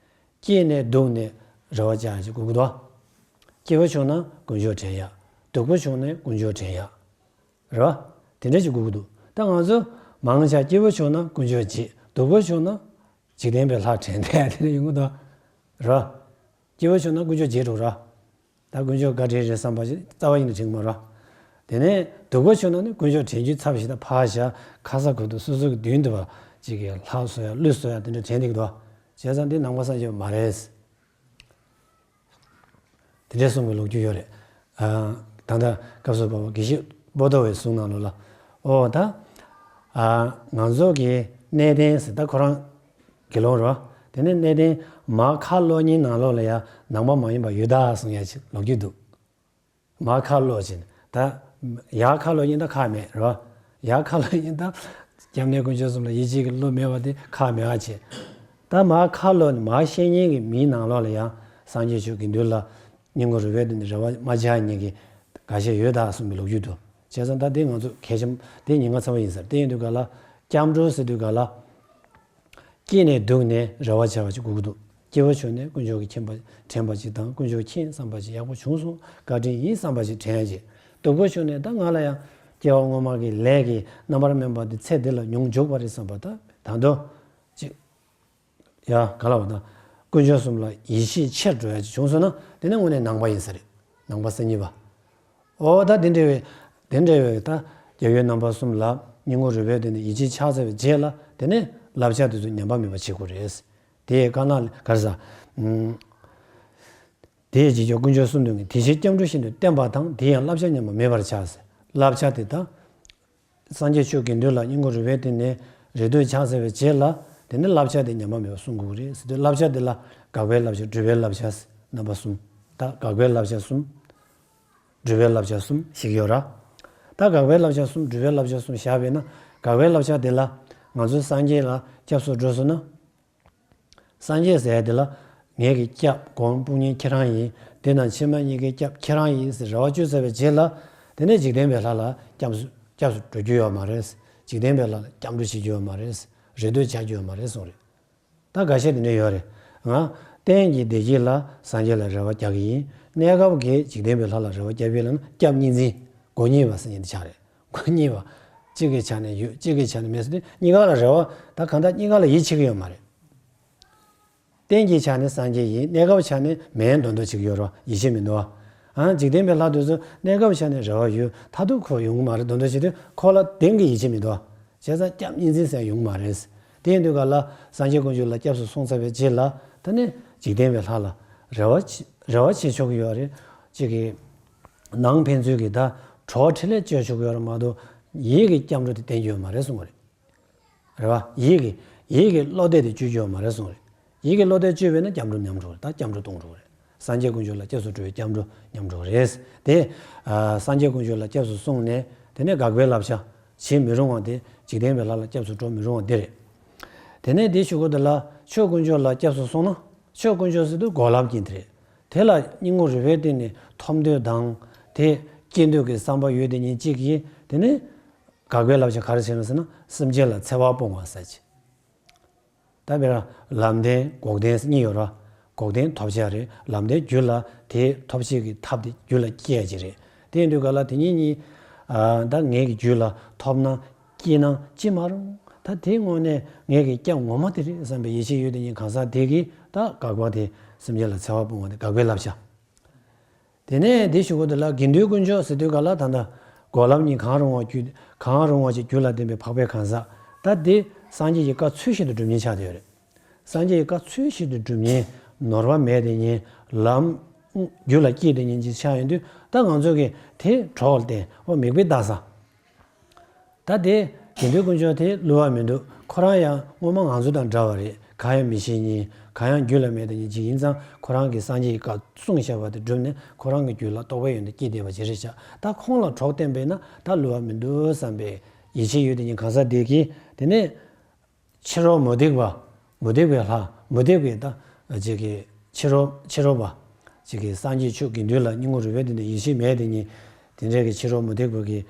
སྐྱིད་ནས་སྡུག་ནས་རེ་བ་བཅའ་ཡག་ཅིག་དགོས་ཀྱི་འདུག་སྐྱིད་པོ་བྱུང་ན་དཀོན་མཆོག་དྲན་ཡག་སྡུག་པོ་བྱུང་ན་དཀོན་མཆོག་དྲན་ཡག་རེད་བ། དེ་འདྲ་ཅིག་དགོས་ཀྱི་འདུག་ད་ང་ཚོ་མང་ཆེ་སྐྱིད་པོ་བྱུང་ན་དཀོན་མཆོག་བརྗེད། སྡུག་པོ་བྱུང་ན་འཇིག་རྟེན་པའི་ལྷ་དྲན་བསྡད་དེ་འདྲ་ཡོང་གི་འདུག་རེད་བ། སྐྱིད་པོ་བྱུང་ན་དཀོན་མཆོག་བརྗེད་འགྲོ་ར། ད་དཀོན་མཆོག་བཀའ་དྲིན་རེད་བསམ་པ་ཞིག་རྩ་བ་ཉིད་ནས་དྲན་གྱི་མ་རེད། དེ་ནས་སྡུག་པོ་བྱུང་ན་ནི་དཀོན་མཆོག་དྲན་རྒྱུའི་ཚབ་ཞིག་ད་ཕར་བཞག་ཁ་ས་ཁུ་ཐུ་སོ་སོ་གི་མདུན་དུ་བ་ཅིག་གི་ལྷ་གསོལ་ཡག་ཀླུ་གསོལ་ཡག་དེ་འདྲ་དྲན་བསྡད་ཀྱི་འདུག་བྱས་ཙང་དེ་ནང་པ་སངས་རྒྱས་པ་མ་རེད། དེ་འདྲའི་གསུང་གི་ལོ་རྒྱུས་ཡོད་རེད། ཨ་ད་ལྟ་སྐབས་སུ་བབ་པ་དགེ་བཤེས་པོ་ཏོ་བའི་གསུང་ནང་ལོགས་ལ། ཨོ་ད་ཨ་ང་ཚོ་གི་གནས་བརྟན་ཟེར་ད་ཁོ་རང་དགེ་སློང་རེད་བ། དེ་ནས་གནས་བརྟན་མར་ཁ་ལོག་མཁན་ནང་ལོགས་ལ་ཡང་ནང་པ་མ་ཡིན་པ་ཡོད་ད་གསུང་ཡག་ཅིག་ལོ་རྒྱུས་འདུག་མར་ཁ་ལོག་བྱས་ནས་ད་ཡར་ཁ་ལོག་མཁན་ད་ཁག་མེད་རེད་བ། ཡར་ཁ་ལོག་མཁན་ད་སྐྱབས་གནས་དཀོན་མཆོག་གསུམ་ལ་ཡིད་ཆེས་ཀྱི་བློ་མེད་པ་དེ་ཁག་མེད་པ་བྱས། ད་མར་ཁ་ལོག་ནས་མར་བཤད་མཁན་གྱི་མིའི་ནང་ལོགས་ལ་ཡང་སངས་རྒྱས་ཆོས་དགེ་འདུན་ལ་སྙིང་ཁོང་རུས་པའི་གཏིང་ནས་རེ་བ་མ་བཅངས་མཁན་གྱི་འགའ་ཤས་ཡོད་ད་གསུངས་པའི་ལོ་རྒྱུས་འདུག་བྱས་ཙང་ད་དེ་ང་ཚོ་གལ་ཆེན་དེ་ཉེན་ཁ་ཚ་བོ་ཡིན་ས་རེད། དེ་ཡིན་དུས་ག་ལ་སྐྱབས་འགྲོ་ཟེར་དུས་ག་ལ། སྐྱིད་ནས་སྡུག་ནས་རེ་བ་བྱ་བ་ཅིག་དགོས་ཀྱི་འདུག་སྐྱིད་པོ་བྱུང་ནས་དཀོན་མཆོག་གི་མཁྱེན་པ་དྲན་པ་ཅིག་དང་། དཀོན་མཆོག་མཁྱེན་བསམ་པ་ཅིག་ཡག་པོ་བྱུང་སོང་བཀའ་དྲིན་ཡིན་བསམ་པ་ཅིག་དྲན་ཡག་ཅིག་སྡུག་པོ་བྱུང་ནས་ད་ང་ལ་ཡང་སྐྱེ་བ་སྔོན་མ་གི་ལས་ཀྱི་རྣམ་པར་སྨིན་པ་དེ་ཚེ་འདི་ལ་མྱོང་འཇུག་པ་རེད་བསམ་པ་ད་ད་དུང་ཅིག་ཡ་ག་ལ་བ་ད་དཀོན་མཆོག་གསུམ་ལ་ཡིད་ཆེས་ཆེར་འགྲོ་ཡག་ཅིག་བྱུང་སོང་ན་དེ་ནི་དངོས་གནས་ནང་པ་ཡིན་ས་རེད། ནང་པ་སེམས་ཉིད་པ། ཨོ་ད་དེ་འདྲ་བའི་དེ་འདྲ་བའི་ད་རྒྱལ་བའི་རྣམ་པ་གསུམ་ལ་སྙིང་ཁོང་རུས་པའི་གཏིང་ནས་ཡིད་ཆེས་ཆགས་ཚར་བའི་རྗེས་ལ་དེ་ནས་བསླབ་བྱ་དེ་ཚོ་ཉམས་པ་མེད་པ་བྱེད་དགོས་རེད། དེ་ཡི་དཀའ་ནག་ག་རེ་ཟ། དེ་ཡི་རྗེས་ཀྱང་དཀོན་མཆོག་གསུམ་འདུས་ངེས། དེ་ཕྱིར་སྐྱབས་འགྲོ་ཤིན་ཏུ་བསྟེན་པ་དང་། དེ་ཡང་བསླབ་བྱ་ཉམས་པ་མེད་པར་བྱ་ཟེར། བསླབ་བྱ་དེ་དག་སངས་རྒྱས་ཆོས་དགེ་འདུན་ལ་སྙིང་ཁོང་རུས་པའི་གཏིང་ནས་རེ་ལྟོས་ཆགས་ཚར་བའི་རྗེས་ལ་དེ་ནས་བསླབ་བྱ་དེ་ཉམས་པ་མེད་པར་སྲུང་དགོས་རེད་ཟེར་དུས། བསླབ་བྱ་དེ་ལ་དགག་པའི་བསླབ་བྱ་སྒྲུབ་པའི་བསླབ་བྱ་རྣམ་པ་གསུམ། ད་དགག་པའི་བསླབ་བྱ་གསུམ། སྒྲུབ་པའི་བསླབ་བྱ་གསུམ་ཞིག་ཡོད་ར། ད་དགག་པའི་བསླབ་བྱ་གསུམ་སྒྲུབ་པའི་བསླབ་བྱ་གསུམ་བཞག་པས་ན་དགག་པའི་བསླབ་བྱ་དེ་ལ་ང་ཚོ་སངས་རྒྱས་ལ་སྐྱབས་སུ་འགྲོ་སོང་ན། སངས་རྒྱས་ཟེར་ཡ་དེ་ལ་ངེད་ཀྱི་སྐྱབས་གོང་དཔུང་གཉེན་ཁྱེད་རང་ཡིན། དེ་ནང་ཕྱི་མ་གཉིས་ཀའི་སྐྱབས་ཁྱེད་རང་ཡིན་ཟེར་རེ་བ་བཅོལ་ཚར་བའི་རྗེས་ལ་དེ་ནས་འཇིག་རྟེན་པའི་ལྷ་ལ་སྐྱབས་སུ་སྐྱབས་སུ་འགྲོ་རྒྱུ་ཡོད་མ་རེད། འཇིག་རྟེན་པའི་ལྷ་ལ་སྐྱབས་འགྲོ་བྱེད་རྒྱུ་ཡོད་མ་རེད། རེ་ལྟོས་བྱ་རྒྱུ་ཡོད་མ་རེད་གསུངས་རེད། ད་འགའ་ཤས་དེ་འདྲ་ཡོད་རེད། ང་གཏན་གྱི་བདེ་སྐྱིད་ལ་སངས་རྒྱས་ལ་རེ་བ་རྒྱག་གི་ཡིན། གནས་སྐབས་ཀྱི་འཇིག་རྟེན་པའི་ལྷ་ལ་རེ་བ་རྒྱག་པའི་ལ་ན་སྐྱབས་གཉིས་འཛིན་སྒོ་གཉིས་པ་ཟེར་མཁན་དེ་ཆགས་རེད། སྒོ་གཉིས་པ། གཅིག་གི་ཆ་ནས་ཡོད་གཅིག་གི་ཆ་ནས་མེད་ཟེར་དུས་གཉིས་ཀ་ལ་རེ་བ་ད་གང་ལྟར་གཉིས་ཀ་ལ་ཡིད་ཆེས་ཀྱི་ཡོད་མ་རེད། གཏན་གྱི་ཆ་ནས་སངས་རྒྱས་ཡིན། གནས་སྐབས་ཆ་ནས་མེད་མདོག་མདོག་བྱེད་ཀྱི་ཡོད་རེད་བ། ཡིད་ཆེས་མི་འདུག་བ། ཨང་འཇིག་རྟེན་པའི་ལྷ་དེ་ཚོ་གནས་སྐབས་ཆ་ནས་རེ་བ་ཡོད། མཐར་ཐུག་ཁོ་ཡོང་གི་མ་རེད་མདོག་མདོག་བྱེད་དུས་ཁོ་ལ་གཏན་གྱི་ཡིད་ཆེས་མི་འདུག་བ། བྱས་ཙང་སྐྱབས་གཉིས་འཛིན་ཟེར་ཡོང་གི་མ་རེད། དེ་ཡིན་དུས་ག་ལ་སངས་རྒྱས་དཀོན་མཆོག་ལ་སྐྱབས་སུ་སོང་ཚར་བའི་རྗེས་ལ་ད་ནི་ འཇིག་རྟེན་པའི་ལྷ་ལ་རེ་བ་བྱེད་རེ་བ་བྱེད་ཆོག་གི་ཡོད་རེད། གཅིག་གིས་ནང་ཕན་ཚུན་གྱི་ད་གྲོགས་འཕྲིན་ལས་བཅོལ་ཆོག་གི་ཡོད་རེད་མ་གཏོགས་ཡིད་ཀྱི་སྐྱབས་འགྲོ་དེ་བསྟེན་རྒྱུ་ཡོད་མ་རེད་གསུངས་པ་རེད། རེད་བ། ཡིད་ཀྱི་ཡིད་ཀྱི་བློ་གཏད་དེ་བཅོལ་རྒྱུ་ཡོད་མ་རེད་གསུངས་རེད། ཡིད་ཀྱི་བློ་གཏད་བཅོལ་བས་ན་སྐྱབས་འགྲོ་ཉམས་འགྲོ་རེད། ད་སྐྱབས་འགྲོ་སྟོང་འགྲོ་རེད། སངས་རྒྱས་དཀོན་མཆོག་ལ་སྐྱབས་སུ་འགྲོ་བའི་སྐྱབས་འགྲོ་ཉམས་འགྲོ་རེད། དེ་ཨ་སངས་རྒྱས་དཀོན་མཆོག་ལ་སྐྱབས་སུ་སོང་ནས་དེ་ནས་དགག་པའི་བསླབ་བྱ་བྱེད་མི་རུང་བ་དེ་འཇིག་རྟེན་པའི་ལྷ་ལ་སྐྱབས་སུ་འགྲོ་མི་རུང་བ་འདི་རེད། དེ་ནས་དེའི་གཞུག་གུ་དེ་ལ་ཆོས་དཀོན་མཆོག་ལ་སྐྱབས་སུ་སོང་ན་ཆོས་དཀོན་མཆོག་ཟེར་དུས་གོ་ལབ་ཀྱིན་དེ་རེད། དེ་ལ་སྙིང་པོ་རུས་པའི་གཏིང་ནས་ཐོབ་འདོད་དང་དེ་སྐྱེ་འདོད་ཀྱི་བསམ་པ་ཡོད་དེ་ཉིད་གཅིག་གིས་དེ་ནས་དགག་པའི་བསླབ་བྱ་ག་རེ་བྱས་ན་ཟེར་ན་སེམས་ཅན་ལ་འཚེ་བ་སྤོང་བ་ཟེར་གྱི། ད་དཔེར་ན་ལམ་བདེན་འགོག་བདེན་གཉིས་ཡོད་ར། འགོག་བདེན་ཐོབ་བྱ་རེད། ལམ་བདེན་རྒྱུད་ལ་དེ་ཐོབ་བྱེད་ཀྱི་ཐབས་དེ་རྒྱུད་ལ་སྐྱེ་ཡ་ཅིག་རེད། དེ་ཡིན་དུས་ག་ལ་དེ་གཉིས་གཉིས་ཨ་ད་ངེད་ཀྱི་རྒྱུད་ལ་ཐོབ་ན་སྐྱེས་ན་ཅི་མ་རུང་། ད་དེའི་ངོ་ནས་ངེད་ཀྱི་སྐྱབས་ངོ་མ་དེ་རེད་བསམ་པའི་ཡིད་ཆེས་ཡོད་དེ་ཉིད་གང་ཟག་དེ་གིས་ད་དགག་པ་དེ་སེམས་ཅན་ལ་འཚེ་བ་སྤོང་བ་དེ་དགག་པའི་བསླབ་བྱ། དེ་ནས་དེ་གཞུག་གུ་དེ་ལ་དགེ་འདུན་དཀོན་མཆོག་ཟེར་དུས་ག་ལ་ད་ལྟ་གོ་ལམ་གཉིས་གང་རུང་བ་རྒྱུད་གང་རུང་བ་ཞིག་རྒྱུད་ལ་ལྡན་པའི་འཕགས་པའི་གང་ཟག་ད་དེ་སངས་རྒྱས་ཀྱི་བཀའ་ཚུལ་བཞིན་དུ་སྒྲུབ་མཁན་ཆགས་བསྡད་ཡོད་རེད། སངས་རྒྱས་ཀྱི་བཀའ་ཚུལ་བཞིན་དུ་སྒྲུབ་མཁན་ནོར་བ་མེད་དེ་ཉིད་ལམ་རྒྱུད་ལ་སྐྱེས་དེ་ཉིད་ཅིག་ཆགས་ཡོང་དུས་ད་ང་ཚོ་གིས་དེ་གྲོགས་ལ་བརྟེན་འོ་མིག་དཔེ་ལྟ་ས། ད་དེ་དགེ་འདུན་དཀོན་མཆོག་དེ་བསླུ་བ་མི་འདུག་ཁོ་རང་ཡང་སྔོན་མ་ང་ཚོ་དང་འདྲ་བ་རེད། གང་ཡང་མི་ཤེས་མཁན་གང་ཡང་རྒྱུད་ལ་མེད་དེ་ཉིད་ཅིག་ཡིན་ཙང་ཁོ་རང་གིས་སངས་རྒྱས་ཀྱི་བཀའ་གསུངས་བཞག་པ་དེ་བསྒྲུབས་ནས་ཁོ་རང་གི་རྒྱུད་ལ་རྟོགས་པའི་ཡོན་ཏན་སྐྱེས་བསྡད་པ་ཅིག་རེད་ཤག་ད་ཁོང་ལ་གྲོགས་བསྟེན་པས་ན་ད་བསླུ་བ་མི་འདུག་བསམ་པའི་ཡིད་ཆེས་ཡོད་དེ་ཉིད་གང་ཟག་དེ་གིས་དེ་ནས་ཕྱི་རོལ་མུ་སྟེགས་པ། མུ་སྟེགས་པའི་ལྷ། མུ་སྟེགས་པའི་ད་ཅིག་གི་ཕྱི་རོལ་ཕྱི་རོལ་པ། ཅིག་གི་སངས་རྒྱས་ཆོས་དགེ་འདུན་ལ་སྙིང་པོ་རུས་པའི་གཏིང་ནས་ཡིད་ཆེས་མེད་དེ་ཉིད་དེ་འདྲའི་གི་ཕྱི་རོལ་མུ་སྟེགས་པ་གི་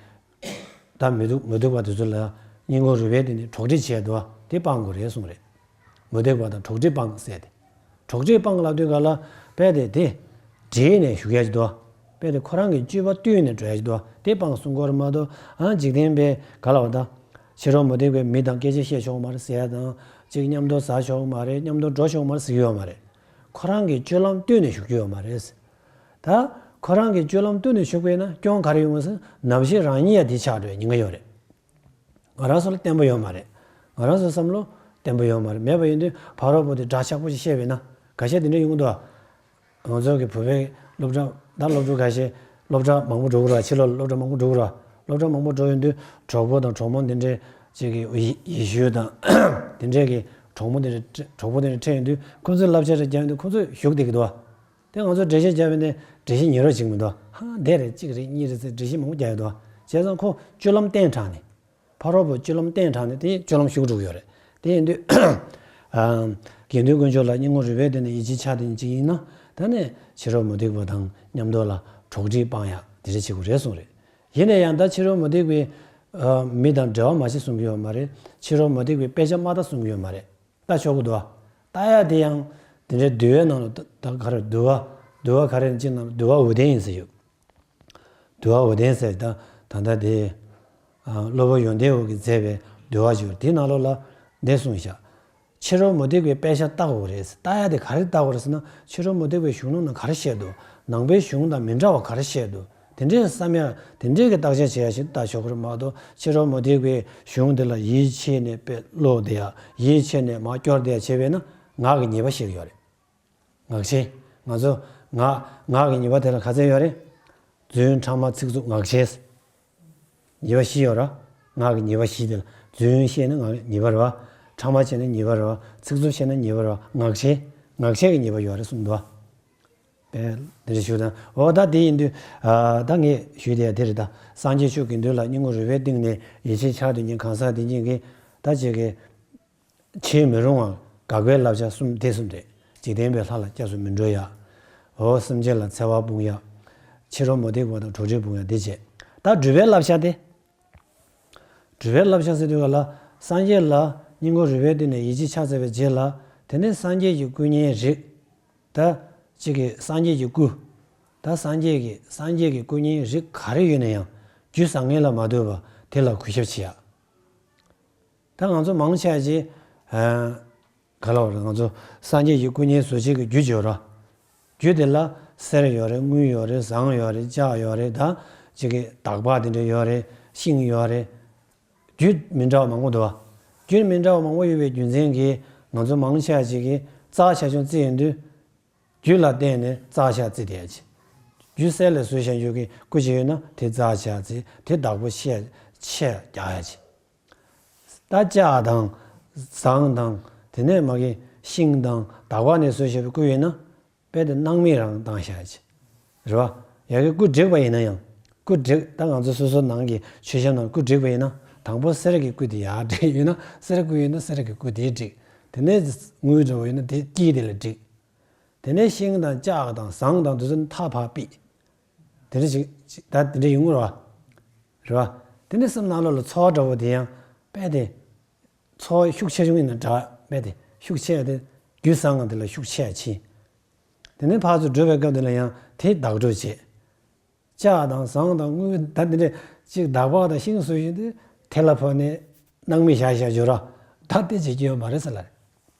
ད་མུ་སྟེགས་མུ་སྟེགས་པ་དེ་ཚོ་ལ་སྙིང་པོ་རུས་པའི་གཏིང་ནས་གྲོགས་འདྲིས་བྱས་འདུག་བ་དེ་སྤང་དགོས་རེད་གསུངས་རེད། མུ་སྟེགས་པ་དང་གྲོགས་འདྲིས་སྤང་ཟེར་ཏེ། གྲོགས་འདྲིས་སྤང་ལབ་དུས་ག་ལ་དཔེ་དེ་དེ་འདྲེས་ནས་བཞུགས་ཡ་ཅིག་འདུག་བ། དཔེ་དེ་ཁོ་རང་གི་སྤྱོད་པ་བསྟུན་ནས་འགྲོ་ཡ་ཅིག་འདུག་བ་དེ་སྤང་གསུང་གི་ཡོད་རེད་མ་གཏོགས་ཨ་འཇིག་རྟེན་པའི་ག་ལ་བ་ད། ཕྱི་རོལ་མུ་སྟེགས་པའི་མི་དང་སྐད་ཆ་བཤད་ཆོག་མ་རེད་ཟེར་ཡ་དང་གཅིག་མཉམ་དུ་ཟ་ཆོག་མ་རེད། མཉམ་དུ་འགྲོ་ཆོག་མ་རེད་ཟེར་གྱི་ཡོད་མ་རེད། ཁོ་རང་གི་སྤྱོད་ལམ་བསྟུན་ནས་བཞུགས་ཀྱི་ཡོད་མ་རེད། ད་ཁོ་རང་གི་སྤྱོད་ལམ་བསྟུན་ནས་བཞུགས་པས་ན་སྐྱོན་ག་རེ་ཡོང་ངམ་ཟེར་ན་ནམ་ཞིག་རང་ཉིད་ཡང་དེ་ཆགས་འགྲོ་བའི་ཉེན་ཁ་ཡོད་རེད། ང་རང་ཚོ་ལ་བརྟན་པོ་ཡོད་མ་རེད། ང་རང་ཚོའི་བསམ་བློ་བརྟན་པོ་ཡོད་མ་རེད། མེད་པ་ཡིན་དུས་ཕ་རོལ་པོ་དེ་འདྲ་ཆགས་པོ་ཞིག་བཤད་པས་ན་ག་ཤེད་དེ་འདྲ་ཡོང་གི་འདུག་ཨ། ང་ཚོ་གི་བོད་པའི་སློབ་གྲྭ་ད་སློབ་ཕྲུག་ཁ་ཤས་སློབ་གྲྭ་མང་པོ་འགྲོ་གི་ར། ཕྱི་ལོགས་ལ་སློབ་གྲྭ་མང་པོ་འགྲོ་གི་ར། སློབ་གྲྭ་མང་པོ་འགྲོ་ཡོང་དུས་གྲོགས་པོ་དང་གྲོགས་མོ་འདི་འདྲའི་ཅིག་གི་ཡེ་ཡེ་ཤུ་དང་དེ་འདྲའི་གི་གྲོགས་མོ་འདི་འདྲ་གྲོགས་པོ་འདི་འདྲ་འཕྲད་ཡོང་དུས་ཁོ་ཚོས་བསླབ་བྱ་རེ་རྒྱབ་ཡོང་དུས་ཁོ་ཚོས་ཞུགས་བསྡད་ཀྱི་འདུག་བ། དེ་ང་ཚོས་འགྲེལ་བཤད་རྒྱབ་ཡོང་དུས་འགྲེལ་བཤད་ཉན་རོགས་བྱེད་ཀྱི་མི་འདུག་བ། ཧང་བདེ་རེད། གཅིག་རེད་གཉིས་རེད་ཟེར་འགྲེལ་བཤད་མང་པོ་རྒྱག་ཡོད་འདུག་བ། བྱས་ཙང་ཁོ་སྤྱོད་ལམ་བསྟེན་དྲགས་ནས། ཕ་རོལ་པོ་སྤྱོད་ལམ་བསྟེན་དྲགས་ནས་དེ་སྤྱོད་ལམ་ཞུགས་འགྲོ་གི་ཡོད་རེད། དེ་ཡིན་དུས་ཨ་དགེ་འདུན་དཀོན་མཆོག་ལ་སྙིང་པོ་རུས་པའི་གཏིང་ནས་ཡིད་ཆེས་ཆགས་དེ་ཅིག་ཡིན་ན་ད་ནས་ཕྱི་རོལ་མུ་སྟེགས་པ་དང་མཉམ་དུ་ལ་གྲོགས་འདྲིས་སྤང་ཡག་དེ་འདྲ་བྱེད་དགོས་རེད་གསུངས་རེད། ཡིན་ན་ཡང་ད་ཕྱི་རོལ་མུ་སྟེགས་པའི་ཨ་མི་དང་འབྲེལ་བ་མ་བྱེད་གསུང་གི་ཡོད་མ་རེད། ཕྱི་རོལ་མུ་སྟེགས་པའི་དཔེ་ཆ་མ་ལྟ་གསུང་གི་ཡོད་མ་རེད། ལྟ་ཆོག་གི་འདུག་བ། ལྟ་ཡག་དེ་ཡང་དེ་འདྲའི་འདུལ་བའི་ནང་ལ་ད་ད་ག་རེ་འདུལ་བ་འདུལ་བ་ག་རེ་ཅིག་ནང་ལ་འདུལ་བ་འོད་ལྡན་ཡིན་ཟེར་ཡོད། འདུལ་བ་འོད་ལྡན་ཟེར་ད་ད་ལྟ་དེ་ཨ་སློབ་དཔོན་ཡོན་ཏན་འོད་ཀྱིས་མཛད་པའི་འདུལ་བ་ཅིག་ཡོད་རེད། དེའི་ནང་ལོགས་ལ་འདི་གསུངས་ཤག་ཕྱི་རོལ་མུ་སྟེགས་པའི་དཔེ་ཆ་ལྟ་དགོས་རེད། ལྟ་ཡག་དེ་ག་རེ་ལྟ་དགོས་རེད་ཟེར་ན་ཕྱི་རོལ་མུ་སྟེགས་པའི་གཞུང་ལུགས་ནང་ག་རེ་བཤད་འདུག་ནང་པའི་གཞུང་དང་མི་འདྲ་བ་ག་རེ་བཤད་འདུག་དེ་འདྲའི་བསམ་ཡག་དེ་འདྲའི་གི་བརྟག་དཔྱད་བྱེད་ཡག་ཞིག་ལྟ་ཆོག་གི་རེད་མ་གཏོགས་ཕྱི་རོལ་མུ་སྟེགས་པའི་གཞུང་དེ་ལ་ཡིད་ཆེས་ནས་དཔེ་ཀློག་བསྡད་ཡག་ཡིད་ཆེས་ནས་མར་སྐྱོར་བསྡད་ཡག་བྱས་པས་ན་ངག་གི་ཉེས་པ་ཤེས་ཀྱི་ཡོད་རེད། ངག་འཆལ། ང་ཚོ་ངག་ངག་གི་ཉེས་པ་དེ་ལ་ག་ཚད་ཡོད་རེད། རྫུན་ཕྲ་མ་ཚིག་རྩུབ་ངག་འཆལ། ཉེས་པ་བཞི་ཡོད་ར། ངག་གི་ཉེས་པ་བཞི་དེ་ལ་རྫུན་བཤད་ན་ངག་ཉེས་པ་རེད་བ། ཕྲ་མ་བྱས་ན་ཉེས་པ་རེད་བ། ཚིག་རྩུབ་བཤད་ན་ཉེས་པ་རེད་བ། ངག་འཆལ། ངག་འཆལ་གྱི་ཉེས་པ་ཡོད་རེད་གསུངས་འདུག་བ། དཔེ་འདི་འདྲ་ཞུ་དང་། འོ་ད་དེ་ཡིན་དུས་ཨ་ད་ངས་ཞུས་དེ་དེ་རེད། ད་སངས་རྒྱས་ཆོས་དགེ་འདུན་ལ་སྙིང་པོ་རུས་པའི་གཏིང་ནས་ཡིད་ཆེས་ཆགས་དུས་ཉིན་གང་ཟག་དེ་ཉིད་ཀྱིས་ད་ཅིག་གི་བྱེད་མི་རུང་བ་དགག་པའི་བསླབ་བྱ་གསུམ་དེ་གསུམ་རེད། འཇིག་རྟེན་པའི་ལྷ་ལ་སྐྱབས་སུ་མི་འགྲོ་ཡ། འོ་སེམས་ཅན་ལ་འཚེ་བ་སྤོང་ཡ། ཕྱི་རོལ་མུ་སྟེགས་པ་དང་གྲོགས་འདྲིས་སྤོང་ཡ་དེ་བྱས། ད་སྒྲུབ་པའི་བསླབ་བྱ་དེ། སྒྲུབ་པའི་བསླབ་བྱ་ཟེར་དུས་ག་ལ་སངས་རྒྱས་ལ་སྙིང་པོ་རུས་པའི་གཏིང་ནས་ཡིད་ཆེས་ཆགས་ཚར་བའི་རྗེས་ལ་དེ་ནས་སངས་རྒྱས་ཀྱི་སྐུ་བརྙན་རིགས། ད་གཅིག་གི་སངས་རྒྱས་ཀྱི་སྐུ། ད་སངས་རྒྱས་ཀྱི་སངས་རྒྱས་ཀྱི་སྐུ་བརྙན་རིགས་ག་རེ་ཡོད་ན་ཡང་རྒྱུ་བཟང་ངན་ལ་མ་ལྟོས་པ་དེ་ལ་གུས་ཞབས་བྱེད་ཡ། ད་ང་ཚོ་མང་ཆེ་བ་ཅིག་ཨ་ག་ལ་བ་རེད། ང་ཚོ་སངས་རྒྱས་ཀྱི་སྐུ་བརྙན་བཟོ་བྱེད་ཀྱི་རྒྱུ་ཅིག་ཡོད་ར། རྒྱུ་དེ་ལ་གསེར་ཡོད་རེད། དངུལ་ཡོད་རེད། ཟངས་ཡོད་རེད། ལྕགས་ཡོད་རེད། ད་ཅིག་གི་དག་པ་དེ་འདྲ་ཡོད་རེད། ཤིང་ཡོད་རེད། རྒྱུ་མི་འདྲ་བ་མང་པོ་འདུག་བ། རྒྱུ་མི་འདྲ་བ་མང་པོ་ཡོད་པའི་རྒྱུ་མཚན་གྱིས་ང་ཚོ་མང་ཆེ་བ་ཅིག་གིས་རྩྭ་ཆ་ཆུང་བརྩིགས་ཡོང་དུས་ རྒྱུ་ལ་བརྟེན་ནས་བཙག་བྱ་རྩི་བསྡད་ཡ་ཅིག་རྒྱུ་གསེར་ལས་བཟོས་བཞག་རྒྱུ་གི་སྐུ་ཅིག་ཡོད་ན་དེ་བཙག་བྱ་རྩི་དེ་བདག་པོ་ཆེ་ཆེ་རྒྱག་ཡ་ཅིག་ད་ལྕགས་དང་ཟངས་དང་དེ་ནས་མ་གི་ཤིང་དང་དག་པ་ནས་བཟོས་བཞག་པའི་སྐུ་ཡོད་ན། དཔེ་དེ་སྣང་མེད་རང་བཏང་བཞག་ཅིག་རེད་བ། ཡ་གི་སྐུ་བྲེགས་པ་ཡིན་ན་ཡང་། སྐུ་བྲེགས་ད་ང་ཚོ་སོ་སོ་ནང་གི་མཆོད་བཤམས་ནང་སྐུ་བྲེགས་པ་ཡིན་ན། དང་པོ་གསེར་གྱི་སྐུ་དེ་ཡར་བྲེགས་ཡོད་ན་གསེར་སྐུ་ཡོད་ན་གསེར་གྱི་སྐུ་དེ་བྲེགས། དེ་ནས་དངུལ་འདྲ་བོ་ཡོད་ན་དེ་དཀྱིལ་དེ་ལ་བྲེགས། དེ་ནས་ཤིང་དང་ལྕགས་དང་ཟངས་དང་དེ་ཚོ་མཐའ་ཕར་ཕུད། དེ་འདྲ་ཞིག་ད་དེ་འདྲ་ཡོང་གི་རེད་བ། རེད་བ། དེ་ནས་སེམས་ནང་ལོགས་ལ་ཚོར་བ་འདྲ་བོ་དེ་ཡང་དཔེ་དེ། ཚོར་བ་ཤུགས་ཆེ་ཆུང་ཡིན་ན་འདྲ་དཔེ་དེ་ཤུགས་ཆེ་དེ། རྒྱུ་བཟང་ང་དེ་ལ་ཤུགས་ཆེ་ཕྱིན། དེ་ནས་ཕར་ཚུར་འགྲོ་བའི་སྐབས་དེ་ལ་ཡང་དེ་བདག་སྒྲུབ་བྱེད། ལྕགས་དང་ཟངས་དང་དངུལ་ད་འདི་འདྲ་ཅིག་འདག་པ་དང་ཤིང་བཟོ་བཞིན་དུ་དེ་ལ་ཕོག་ནས་སྣང་མེད་བཞག་བཞག་འཇོག་ར། ད་དེ་བྱེད་ཀྱི་ཡོད་མ་རེད་ཟེར་ལ།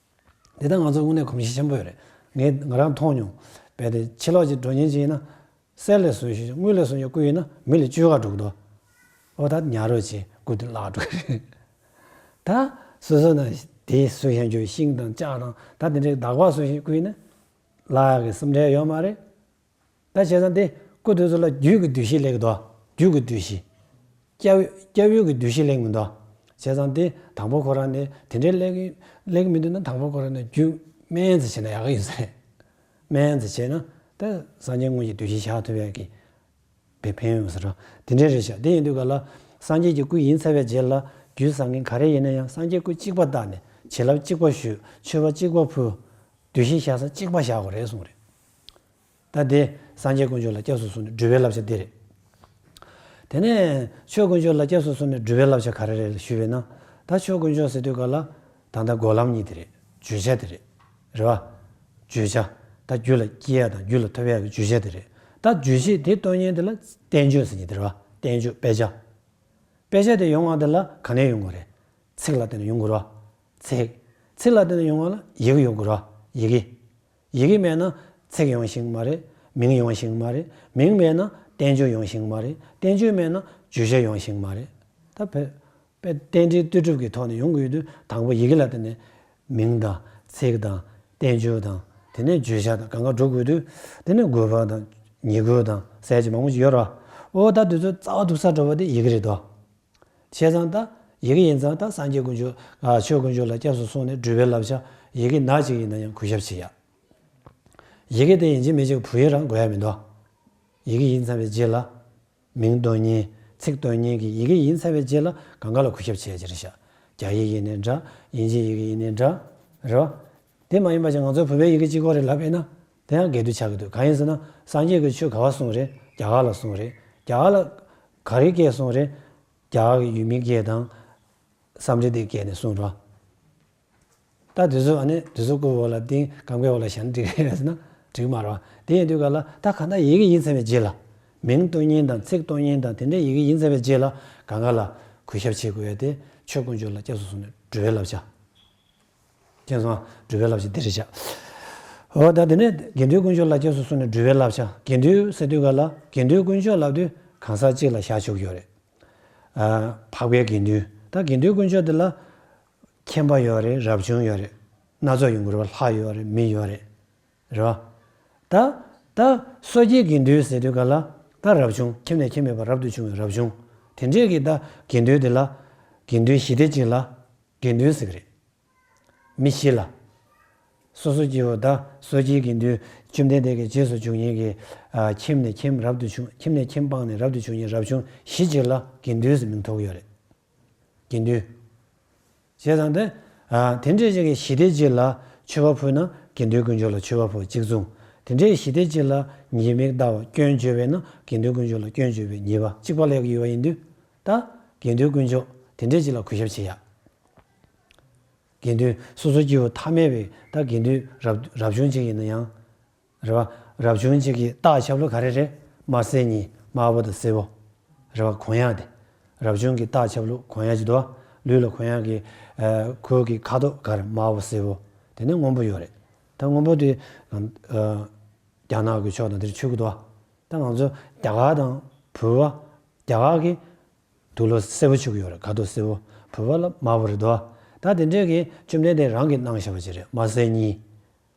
དེ་ད་ང་ཚོ་དངོས་གནས་གོམས་གཤིས་ཆེན་པོ་ཡོད་རེད། ངས་ང་རང་མཐོང་མྱོང་། རྦད་དེ་ཕྱི་ལོགས་ཅིག་འགྲོ་མཁན་ཅིག་ཡིན་ན། གསེར་ལས་བཟོས་ཤིང་དངུལ་ལས་བཟོས་ཤིང་སྐུ་ཡིན་ན་མི་ལ་བཅོས་ཁ་འགྲོ་གི་འདུག་ཨོ་ད་ཉར་རོགས་བྱེད་སྐུ་དེ་བརླག་འགྲོ་གི་རེད། ད་སོ་སོ་ན་དེ་བཟོས་ཤིང་རྒྱུ་ཤིང་དང་ལྕགས་དང་ད་དེ་འདྲའི་འདག་པ་བཟོས་ཤིང་སྐུ་ཡིན་ན། བརླག་ཡག་གི་སེམས་ཁྲལ་ཡོད་མ་རེད། ད་བྱས་ཙང་དེ་སྐུ་དེ་ཚོ་ལ་རྒྱུད་ཀྱི་འདུ་ཤེས་སླེབས་ཀྱི་འདུག་རྒྱུད་ཀྱི་འདུ་ཤེས། སྐྱབས་སྐྱབས་ཡུལ་གྱི་འདུ་ཤེས་སླེབས་མི་འདུག་བྱས་ཙང་དེ་དང་པོ་ཁོ་རང་ནས་དེ་འདྲའི་སླེབས་ཀྱི་སླེབས་ཀྱི་མི་འདུག་ན་དང་པོ་ཁོ་རང་ནས་རྒྱུད་སྨན་ཙམ་བྱས་ན་ཡག་གི་ཡོད་ས་རེད། སྨན་ཙམ་བྱས་ན་ད་སངས་རྒྱས་དངོས་ཀྱི་འདུ་ཤེས་བཞག་ཐུབ་ཡག་གི་བའི་ཕན་ཡོན་ཟེར་རོ། དེ་འདྲའི་རེད་ཤག་དེ་ཡིན་དུས་ག་ལ་སངས་རྒྱས་ཀྱི་སྐུ་ཡིན་ཚར་བའི་རྗེས་ལ་རྒྱུ་བཟང་མཁན་ག་རེ་ཡིན་ན་ཡང་སངས་རྒྱས་སྐུ་གཅིག་པ་བཏགས་ནས་བྱིན་རླབས་གཅིག་པ་ཞུ། མཆོད་པ་གཅིག་པ་ཕུལ། འདུ་ཤེས་བཞག་ས་གཅིག་པ་བཞག་དགོས་རེད་གསུངས་རེད། ད་དེ་སངས་རྒྱས་དཀོན་མཆོག་ལ་སྐྱབས་སུ་སོང་ནས་སྒྲུབ་པའི་བསླབ་བྱ་དེ་རེད། དེ་ནས་ཆོས་དཀོན་མཆོག་ལ་སྐྱབས་སུ་སོང་ནས་སྒྲུབ་པའི་བསླབ་བྱ་ག་རེ་རེད་ཞུས་པས་ན། ད་ཆོས་དཀོན་མཆོག་ཟེར་དུས་ག་ལ་ད་ལྟ་སྒོམ་ལམ་གཉིས་དེ་རེད། བརྗོད་བྱ་དེ་རེད། རེད་བ། བརྗོད་བྱ། ད་རྒྱུད་ལ་སྐྱེ་ཡ་དང་རྒྱུད་ལ་ཐོབ་ཡ་གི་བརྗོད་བྱ་དེ་རེད། ད་བརྗོད་བྱེད་དེ་སྟོན་མཁན་དེ་ལ་བསྟན་བཅོས་ཟེར་གྱི་དེ་རེད་བ། བསྟན་བཅོས་དཔེ་ཆ། དཔེ་ཆ་དེ་ཡོང་བ་དེ་ལ་ག་ནས་ཡོང་དགོས་རེད། ཚིག་ལ་བརྟེན་ནས་ཡོང་དགོས་རེད་བ། ཚིག་ཚིག་ལ་བརྟེན་ནས་ཡོང་བ་ལ་ཡི་གེ་ཡོང་དགོས་རེད་བ། ཡི་གེ་ཡི་གེ་མེད་ན་ཚིག་ཡོང་ཤེས་མ་རེད། མིང་ཡོང་ཤེས་མ་རེད། མིང་མེད་ན་བསྟན་བཅོས་ཡོང་ཤེས་མ་རེད། བསྟན་བཅོས་མེད་ན་བརྗོད་བྱ་ཡོང་ཤེས་མ་རེད། ད་བོད་པའི་རྟེན་འབྲེལ་ལྟོས་གྲུབ་ཀྱི་ཐོག་ནས་ཡོང་དགོས་ཡོད་དུས་དང་པོ་ཡི་གེ་ལ་བརྟེན་ནས་མིང་དང་ཚིག་དང་བསྟན་བཅོས་དང་དེ་ནས་བརྗོད་བྱ་དང་གང་ག་སྒྲུབ་དགོས་དུས་དེ་ནས་དགོས་པ་དང་ཉེ་དགོས་དང་ཟེར་གྱི་མང་པོ་ཞིག་ཡོད་རེད་བ། ཨོ་ད་དེ་ཚོ་རྩ་བ་སྡུག་ས་འགྲོ་བ་དེ་ཡི་གེ་རེད་དོ། བྱས་ཙང་ད་ཡི་གེ་ཡིན་ཙང་ད་སངས་རྒྱས་དཀོན་མཆོག་ཨ་ཆོས་དཀོན་མཆོག་ལ་སྐྱབས་སུ་སོང་ནས་སྒྲུབ་པའི་བསླབ་བྱ་ཡི་གེ་ནག་ཅིག་ཡིན་ན་ཡང་གུས་ཞབས་བྱེད་ཡ། ཡི་གེ་དེ་ཡིན་གཅིག་མིན་གཅིག་བུ་ཡིག་རང་དགོས་ཡ་མི་འདུག་ཡི་གེ་ཡིན་ཚར་བའི་རྗེས་ལ་མིང་སྟོན་མཁན་ཚིག་སྟོན་མཁན་གྱི་ཡི་གེ་ཡིན་ཚར་བའི་རྗེས་ལ་གང་ག་ལ་གུས་ཞབས་བྱེད་ཡ་ཅིག་རེད་ཤག་རྒྱ་ཡིག་ཡིན་ནའི་འདྲ། དབྱིན་ཇི་ཡི་གེ་ཡིན་ནའི་འདྲ། རེད་བ། དེ་མ་ཡིན་པ་ཅིག་ང་ཚོའི་བོད་པའི་ཡི་གེ་གཅིག་པོ་རེད་ལབ་ཡིན་ན་དེ་ཡང་འགལ་འདུ་ཆགས་ཀྱི་འདུག་གང་ཡིན་ཟེར་ན་སངས་རྒྱས་ཀྱིས་ཆོས་ག་བ་གསུངས་རེད། རྒྱ་གར་ལ་གསུངས་རེད། རྒྱ་གར་ལ་ག་རེའི་སྐད་གསུངས་རེད། རྒྱ་གར་གྱི་ཡུལ་མིའི་སྐད་དང་། སཾ་སྐྲྀ་ཏའི་སྐད་ནས་གསུངས་རོགས། ད་དེ་ཚོ་ཨ་ནི་དེ་ཚོ་སྐུ་འོག་ལ་ཏིང་སྐམ་གའི་འོག་ལ་བཞག་ན་འགྲིག་གི་རེད་ཟེར་ན་འགྲིག་མ་རེད་བ། དེ་ཡིན་དུས་ག་ལ་ད་གང་ལྟར་ཡི་གེ་ཡིན་ཚར་བའི་རྗེས་ལ་མིང་སྟོན་མཁན་དང་ཚིག་སྟོན་མཁན་དང་དེ་འདྲའི་ཡི་གེ་ཡིན་ཚར་བའི་རྗེས་ལ་གང་ག་ལ་གུས་ཞབས་བྱེད་དགོས་ཡ་དེ་ཆོས་དཀོན་མཆོག་ལ་སྐྱབས་སུ་སོང་ནས་སྒྲུབ་པའི་བསླབ་བྱ། མཁྱེན་སོང་ཨ། སྒྲུབ་པའི་བསླབ་བྱ་འདི་རེད་བཞག་འོ་ད་དེ་ནས་དགེ་འདུན་དཀོན་མཆོག་ལ་སྐྱབས་སུ་སོང་ནས་སྒྲུབ་པའི་བསླབ་བྱ། དགེ་འདུན་ཟེར་དུས་ག་ལ་དགེ་འདུན་དཀོན་མཆོག་ལབ་དུས་གང་ཟག་གཅིག་ལ་བཞག་ཆོག་གི་ཡོད་རེད། ཨ། འཕགས་པའི་དགེ་འདུན། ད་དགེ་འདུན་དཀོན་མཆོག་དེ་ལ་མཁྱེན་པ་ཡོད་རེད། རབ་བྱུང་ཡོད་རེད། སྣ་ཚོགས་ཡོང་གི་རེད་བ། ལྷ་ཡོད་རེད། མི་ཡོད་རེད། རེད་བ། ད་ད་སོ་སྐྱེའི་དགེ་འདུན་ཟེར་དུས་ག་ལ་ད་རབ་བྱུང་ཁྱིམ་ནས་ཁྱིམ་མེད་པར་རབ་ཏུ་བྱུང་བའི་རབ་བྱུང་། དེ་འདྲས་ཀྱི་ད་དགེ་འདུན་དེ་ལ་དགེ་འདུན་ཞི་བདེ་ཅན་ལ་དགེ་འདུན་ཟེར་གི་རེད། མི་ཞིག་ལ། སོ་སོ་སྐྱེ་བོ་ད་སོ་སྐྱེའི་དགེ་འདུན་བཅོམ་ལྡན་འདས་ཀྱི་རྗེས་སུ་འཇུག་མཁན་གྱི་ཨ། ཁྱིམ་ནས་ཁྱིམ་རབ་ཏུ་བྱུང་། ཁྱིམ་ནས་ཁྱིམ་སྤངས་ནས་རབ་ཏུ་བྱུང་མཁན་རབ་བྱུང་ཞི་ཅིག་ལ་དགེ་འདུན་ཟེར་མིང་ཐོགས་ཡོད་རེད། དགེ་འདུན། བྱས་ཙང་དེ་ཨ། དེ་འདྲའི་ཅིག་གི་ཞི་བདེ་ཅིག་ལ་མཆོད་པ་ཕུལ་ན་དགེ་འདུན་དཀོན་མཆོག་ལ་མཆོད་པ་ཕུལ་གཅིག་མཚུངས། དེ་འདྲའི་ཞི་བདེ་ཅིག་ལ་ཉེས་དམིགས་ལྟ་བ་སྐྱོན་བརྗོད་པས་ན་དགེ་འདུན་དཀོན་མཆོག་ལ་སྐྱོན་བརྗོད་པའི་ཉེས་པ་གཅིག་པ་ལས་ཀྱི་ཡོད་པ་ཡིན་དུས་ད་དགེ་འདུན་དཀོན་མཆོག་དེ་འདྲའི་ཅིག་ལ་གུས་ཞབས་བྱེད་ཡ། དགེ་འདུན་སོ་སོ་སྐྱེ་བོ་ཐ་མལ་པའི་ད་དགེ་འདུན་རབ་རབ་བྱུང་ཅིག་ཡིན་ན་ཡང་། རེད་བ། རབ་བྱུང་ཅིག་གི་རྟགས་ཁྱབ་ལོ་ག་རེ་རེད། དམར་སེར་གཉིས་དམར་པོ་དང་སེར་པོ། རེད་བ། གོན་ཡག་དེ། རབ་བྱུང་གི་རྟགས་ཁྱབ་ལོ་གོན་ཡག་ཅིག་འདུག་བ། ལུས་ལ་གོན་ཡག་གི་ཨ། གོས་ཀྱི་ཁ་དོག་ག་རེ་དམར་པོ་སེར་པོ། དེ་ནས་སྔོན་པོ་ཡོད་རེད། ད་སྔོན་པོ་དེ་ཨ། རྒྱ་ནག་གི་ཕྱོགས་དང་དེར་མཆོད་ཀྱི་འདུག་བ། ད་ང་ཚོ་རྒྱ་གར་དང་བོད་པ། རྒྱ་གར་གྱི་དུག་ལོག་སེར་པོ་མཆོད་ཀྱི་ཡོད་རེད། ཁ་དོག་སེར་པོ། བོད་པ་ལ་དམར་པོ་རེད་དོ། ད་དེ་འདྲས་ཀྱི་བཅོམ་ལྡན་འདས་རང་གིས་གནང་བཞག་པ་ཅིག་རེད། དམར་སེར་གཉིས།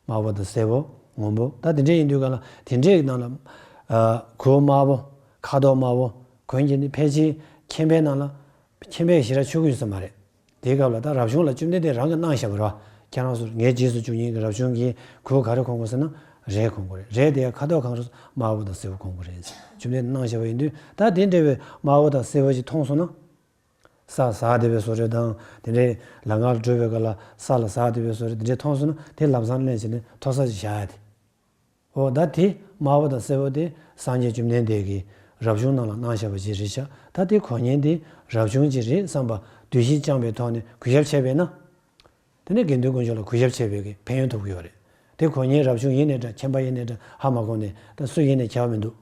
དམར་པོ་དང་སེར་པོ། སྔོན་པོ། ད་དེ་འདྲ་ཡིན་དུས་ག་ལ་དེ་འདྲའི་ནང་ལ་ཨ་གོས་དམར་པོ། ཁ་དོག་དམར་པོ་གོན་གྱི་ནི་ཕལ་ཆེར་ཁྱིམ་པའི་ནང་ལ་ཁྱིམ་པས་ཞེ་དྲག་མཆོད་ཀྱི་ཡོད་ས་མ་རེད། དེའི་སྐབས་ལ་ད་རབ་བྱུང་ལ་བཅོམ་ལྡན་འདས་རང་གིས་གནང་བཞག་པ་རེད་བ། ཁྱེད་རང་ཚོ་ངའི་རྗེས་སུ་འཇུག་མཁན་གྱི་རབ་བྱུང་གིས་གོས་ག་རེ་གོན་དགོས་ཟེར་ན་རས་གོན་དགོས་རེད། རས་དེ་ཡང་ཁ་དོག་གང་རུང་དམར་པོ་དང་སེར་པོ་གོན་དགོས་རེད། བཅོམ་ལྡན་འདས་གནང་བཞག་པ་ཡིན་དུས། ད་དེ་འདྲ་བའི་དམར་པོ་དང་སེར་པོ་ཅིག་མཐོང་སོང་ན། ས་ཟག་བསྡད་པའི་བཟོ་འདྲ་དང་། དེ་འདྲའི་ལམ་ཁ་ལ་འགྲོ་བའི་སྐབས་ལ་ས་ལ་ཟག་བསྡད་པའི་བཟོ་འདྲ་དེ་འདྲ་མཐོང་སོང་ན། དེ་ལམ་སང་ལེན་བྱས་ནས་མཐོ་ས་ཅིག་བཞག་ཡ་དེ། འོ་ད་དེ་དམར་པོ་དང་སེར་པོ་དེ་སངས་རྒྱས་བཅོམ་ལྡན་འདས་ཀྱིས་རབ་བྱུང་རྣམས་ལ་གནང་བཞག་པ་ཅིག་རེད་ཤག་ད་དེ་གོན་མཁན་དེ་རབ་བྱུང་ཅིག་རེད་བསམ་པ་འདུ་ཤེས་བཅངས་པའི་ཐོག་ནས་གུས་ཞབས་བྱས་པས་ན། དེ་ནས་དགེ་འདུན་དཀོན་མཆོག་ལ་གུས་ཞབས་བྱས་པའི་གི་ཕན་ཡོན་ཐོབ་ཀྱི་ཡོད་རེད། དེ་གོན་མཁན་རབ་བྱུང་ཡིན་ནའི་འདྲ། ཁྱིམ་པ་ཡིན་ནའི་འདྲ། ཧ་མ་གོ་ནའི་ད་སུ་ཡིན་ནའི་ཁྱད་པར་མི་འདུག་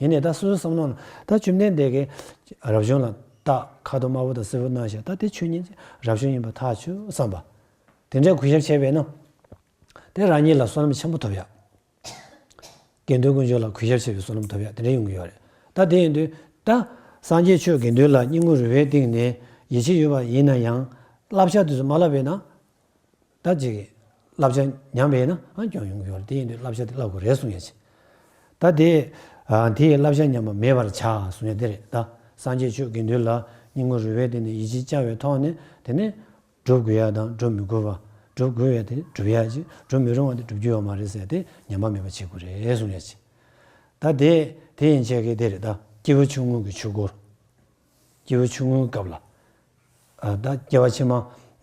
ཡིན་ནའི་ད་སོ་སོའི་བསམ་བློ་ནང་ད་བཅོམ་ལྡན་འདས་ཀྱིས་རབ་བྱུང་ལ་རྟགས་ཁ་དོག་དམར་པོ་དང་སེར་པོ་གནང་བཞག་ད་དེ་ཆོས་ཉིད་ཀྱི་རབ་བྱུང་ཡིན་པ་ཐག་ཆོད་བསམ་པ། དེ་འདྲའི་གུས་ཞབས་བྱས་པས་ན། དེ་རང་ཉིད་ལ་བསོད་ནམས་ཆེན་པོ་ཐོབ་ཡ། དགེ་འདུན་དཀོན་མཆོག་ལ་གུས་ཞབས་བྱས་པའི་བསོད་ནམས་ཐོབ་ཡ་དེ་འདྲ་ཡོང་གི་ཡོད་རེད། ད་དེ་ཡིན་དུས་ད་སངས་རྒྱས་ཆོས་དགེ་འདུན་ལ་སྙིང་ཁུང་རུས་པའི་གཏིང་ནས་ཡིད་ཆེས་ཡོད་པ་ཡིན་ན་ཡང་བསླབ་བྱ་དེ་ཚོ་མ་བསླབ་པས་ན། ད་ཅིག་བསླབ་བྱ་ཉམས་པས་ན་ཨང་སྐྱོན་ཡོང་གི་ཡོད་རེད། དེ་ཡིན་དུས་བསླབ་བྱ་དེ་བསླབ་དགོས་རེད་གསུང་ཡ་ཅིག་ད་དེ་ཨ་དེ་ཡི་བསླབ་བྱ་ཉམས་པ་མེད་པར་བྱ་གསུང་ཡ་དེ་རེད། ད་སངས་རྒྱས་ཆོས་དགེ་འདུན་ལ་སྙིང་ཁུང་རུས་པའི་གཏིང་ནས་ཡིད་ཆེས་བཅངས་པའི་ཐོག་ནས་དེ་ནས། སྒྲུབ་དགོས་ཡ་དང་སྒྲུབ་མི་དགོས་པ། སྒྲུབ་དགོས་ཡ་དེ་སྒྲུབ་ཡ་ཅིག་སྒྲུབ་མི་རུང་བ་དེ་སྒྲུབ་རྒྱུ་ཡོད་མ་རེད་ཟེར་ཏེ་ཉམས་པ་མེད་པ་བྱེད་དགོས་རེད་གསུང་ཡ་ཅིག་ད་དེ་དེ་ཡན་ཆད་ཀྱི་དེ་རེད། ད་སྐྱེས་བུ་ཆུང་ངུ་གི་ཆོས་སྐོར། སྐྱེས་བུ་ཆུང་ངུའི་སྐབས་ལ། ཨ་ད་སྐྱེ་བ་ཕྱི་མ་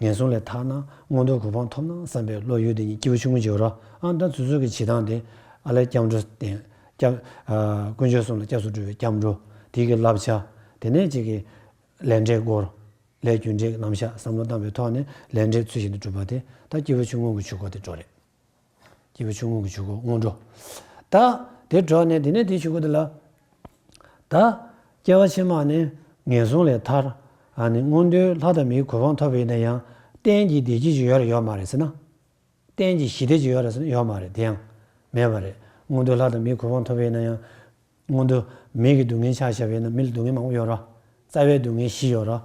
ངན་སོང་ལས་ཐར་ན་མངོན་མཐོའི་གོ་འཕང་ཐོབ་ན་བསམ་པའི་བློ་ཡོད་དེ་ཉིད་སྐྱེས་བུ་ཆུང་ངུ་ཅིག་ཡོད་ར། ཨ་ད་དུས་ཚོད་ཀྱི་བྱེད་སྟངས་དེ་ཨ་ལས་སྐྱབས་འགྲོ་བསྟེན། སྐྱབས་ཨ་དཀོན་མཆོག་གསུམ་ལ་སྐྱབས་སུ་འགྲོ་བའི་སྐྱབས་འགྲོ། དེ་གི་བསླབ་བྱ། དེ་ནས་ཅིག་གི་ལས་འབྲས་སྐོར། ལས་རྒྱུ་འབྲས་ཀྱི་རྣམ་གཞག་བསམ་བློ་བཏང་བའི་ཐོག་ནས་ལས་འབྲས་ཚུལ་བཞིན་དུ་སྒྲུབ་པ་དེ་ད་སྐྱེས་བུ་ཆུང་ངུ་གི་ཆོས་སྐོར་དེ་འགྲོ་རེད། སྐྱེས་བུ་ཆུང་ངུ་གི་ཆོས་སྐོར་སྔོན་འགྲོ། ད་དེ་འགྲོ་ནས་དེ་ནས་དེ་ཆོས་སྐོར་དེ་ལ། ད་སྐྱེ་བ་ཕྱི་མ་ནས་ངན་སོང་ལས་ཐར། ཨ་ནི་མངོན་མཐོའི་ལྷ་དང་མིའི་གོ་འཕང་ཐོབ་པ་ཡིན་ན་ཡང་གཏན་གྱི་བདེ་སྐྱིད་ཅིག་ཡོད་རེད་ཡོད་མ་རེད་ཟེར་ན། གཏན་གྱི་ཞི་བདེ་ཅིག་ཡོད་རེད་ཟེར་ན་ཡོད་མ་རེད། དེ་ཡང་མེད་པ་རེད། མངོན་མཐོའི་ལྷ་དང་མིའི་གོ་འཕང་ཐོབ་པ་ཡིན་ན་ཡང་། མངོན་མཐོ་མི་གི་སྡུག་བསྔལ་ཆ་བཞག་པ་ཡིན་ན་མི་ལ་སྡུག་བསྔལ་མང་པོ་ཡོད་རེད། རྩ་བའི་སྡུག་བསྔལ་བཞི་ཡོད་རེད།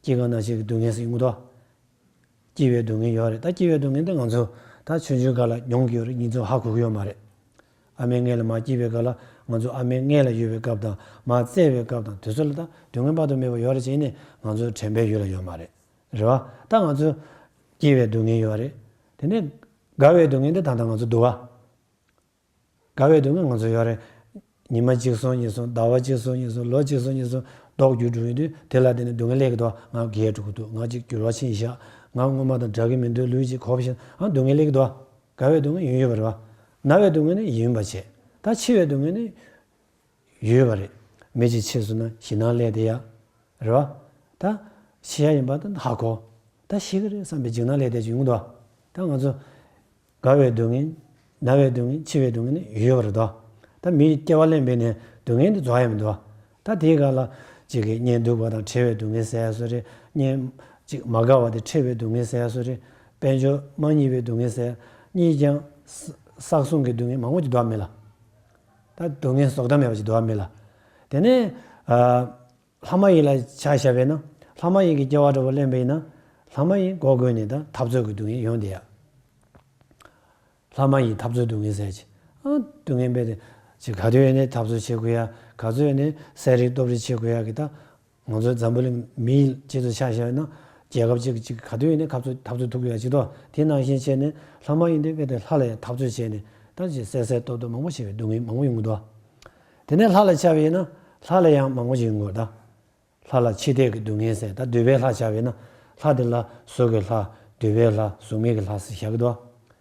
སྐྱེ་རྒ་ན་འཆི་གི་སྡུག་བསྔལ་ཟེར་མངོན་མཐོ། སྐྱེ་བའི་སྡུག་བསྔལ་ཡོད་རེད། ད་སྐྱེ་བའི་སྡུག་བསྔལ་དེ་ང་ཚོ་ད་ཆུང་ཆུང་སྒང་ལ་མྱོང་གི་ཡོད་རེད། ང་ཚོ་ཧ་གོ་གི་ཡོད་མ་རེད། ཨ་མའི་མངལ་ལ་མར་སྐྱེས་པའི་སྐབས་ལ་ང་ཚོ་ཨ་མའི་མངལ་ལ་ཡོད་པའི་སྐབས་དང་མར་བཙས་པའི་སྐབས་དང་དེ་ཚོ་ལ་ད་སྡུག་བསྔལ་དཔག་ཏུ་མེད་པ་ཡོད་རེད་ཅེས་ནས་ང་ཚོ་དྲན་པའི་ཡུལ་ལ་ཡོད་མ་རེད། རེད་བ། ད་ང་ཚོ་སྐྱེ་བའི་སྡུག་བསྔལ་ཡོད་རེད། དེ་ནས་རྒ་བའི་སྡུག་བསྔལ་དེ་ད་ལྟ་ང་ཚོ་འདུག་བ། རྒ་བའི་སྡུག་བསྔལ་ང་ཚོ་ཡོད་རེད། ཉི་མ་གཅིག་སོང་གཉིས་སོང་ཟླ་བ་གཅིག་སོང་གཉིས་སོང་ལོ་གཅིག་སོང་གཉིས་སོང་ལྡོག་འགྱུར་འགྲོ་ཡོང་དུས་དེ་ལ་བརྟེན་ནས་སྡུག་བསྔལ་སླེབས་ཀྱི་འདུག་ང་རྒས་འགྲོ་གི་འདུག་ང་གཅིག་འགྱུར་བ་ཕྱིན་བཞག་ང་སྔོན་མ་དང་འདྲ་གི་མི་འདུག་ལུས་གཅིག་གོག་ཕྱིན། ཨ་སྡུག་བསྔལ་སླེབས་ཀྱི་འདུག་རྒ་བའི་སྡུག་བསྔལ་ཡོང་ཡོད་པ་རེད་བ། ན་བའི་སྡུག་བསྔལ་ནི་ཡིན་པ་བྱས། ད་འཆི་བའི་སྡུག་བསྔལ་ནི་ཡོད་པ་རེད། མི་གཅིག་འཆི་སོང་ན་ཞེད་སྣང་སླེབས་བསྡད་ཡ། རེད་བ། ད་ཤི་ཡ་ཡིན་པ་ད་ཧ་གོ་ད་ཤི་གི་རེད་བསམ་པའི་འཇིགས་སྣང་སླེབས་བསྡད་ཀྱི་ཡོང་གི་འདུག་ད་ང་ཚོ་རྒ་བའི་སྡུག་བསྔལ། ན་བའི་སྡུག་བསྔལ། འཆི་བའི་སྡུག་བསྔལ་ནི་ཡོད་པ་རེད་དོ། ད་མིའི་སྐྱེ་བ་ལེན་པས་ནས་སྡུག་བསྔལ་འདི་རྫོགས་ཡ་མི་འདུག་ད་དེའི་སྒང་ལ་ཅིག་གི་གཉེན་སྡུག་པ་དང་བྲལ་བའི་སྡུག་བསྔལ་ཟེར་ཡ་བཟོ་རེད། གཉེན་ཅིག་མ་དགའ་བ་དེ་འཕྲད་པའི་སྡུག་བསྔལ་ཟེར་ཡ་བཟོ་རེད། དཔལ་འབྱོར་མ་རྙེད་པའི་སྡུག་བསྔལ་ཟེར་ཡ། རྙེད་ཀྱང་ས་བསགས་གསུམ་གྱི་སྡུག་བསྔལ་མང་པོ་ཅིག་འདུག་བ་མི་ལ། ད་སྡུག་བསྔལ་བཟོ་ལྟ་མེད་པ་ཅིག་འདུག་བ་མི་ལ། དེ་ནས་ཨ། ལྷ་མ་ཡིན་ལ་ཆ་བཞག་པས་ན། ལྷ་མ་ཡིན་གྱི་སྐྱེ་བ་འདྲ་བོ་ལེན་པ་ཡིན་ན། ལྷ་མ་ཡིན་སྒོ་ཀུན་ནས་ད་འཐབ་རྩོད་ཀྱི་སྡུག་བསྔལ་ཡོང་བསྡད་ཡ། ལྷ་མ་ཡིན་འཐབ་རྩོད་སྡུག་བསྔལ་ཟེར་ཅིག་ཨ་སྡུག་བསྔལ་འབད་དེ་ཅིག་ག་དུས་ཡོད་ནས་འཐབ་རྩོད་བྱེད་དགོས་ཡ། ག་ཚོད་ཡོད་ནས་ཟས་རིགས་སྟོབས་རིགས་བྱེད་དགོས་ཡ་གི་ད། ང་ཚོའི་འཛམ་བུ་གླིང་མིའི་སྤྱི་ཚོགས་ཆ་བཞག་ན་རྒྱལ་ཁབ་ཅིག་ཅིག་ག་དུས་ཡིན་ནའི་འཐབ་རྩོད་འཐབ་རྩོད་ཐུག་གི་ཡོད་ཅིག་ཏོ། དེ་ནང་བཞིན་བྱས་ནས་ལྷ་མ་ཡིན་དེ་དཔེ་དེ་ལྷ་ལ་ཡང་འཐབ་རྩོད་བྱས་ནས་ད་ཅིག་གསལ་གསལ་ཏོག་ཏོག་མང་པོ་ཞིག་གི་སྡུག་བསྔལ་མང་པོ་ཡོང་གི་འདུག་དེ་ནས་ལྷ་ལ་ཆ་བས་ན་ལྷ་ལ་ཡང་མང་པོ་ཞིག་ཡོང་གི་ད། ལྷ་ལ་འཆི་བལྟས་ཀྱི་སྡུག་བསྔལ་ཟེར། ད་འདོད་པའི་ལྷ་ཆ་བས་ན་ལྷ་དེ་ལ་གཟུགས་ཀྱི་ལྷ། འདོད་པའི་ལྷ། གཟུགས་མེད་ཀྱི་ལྷ་ཟེར་བཞག་གི་འདུག་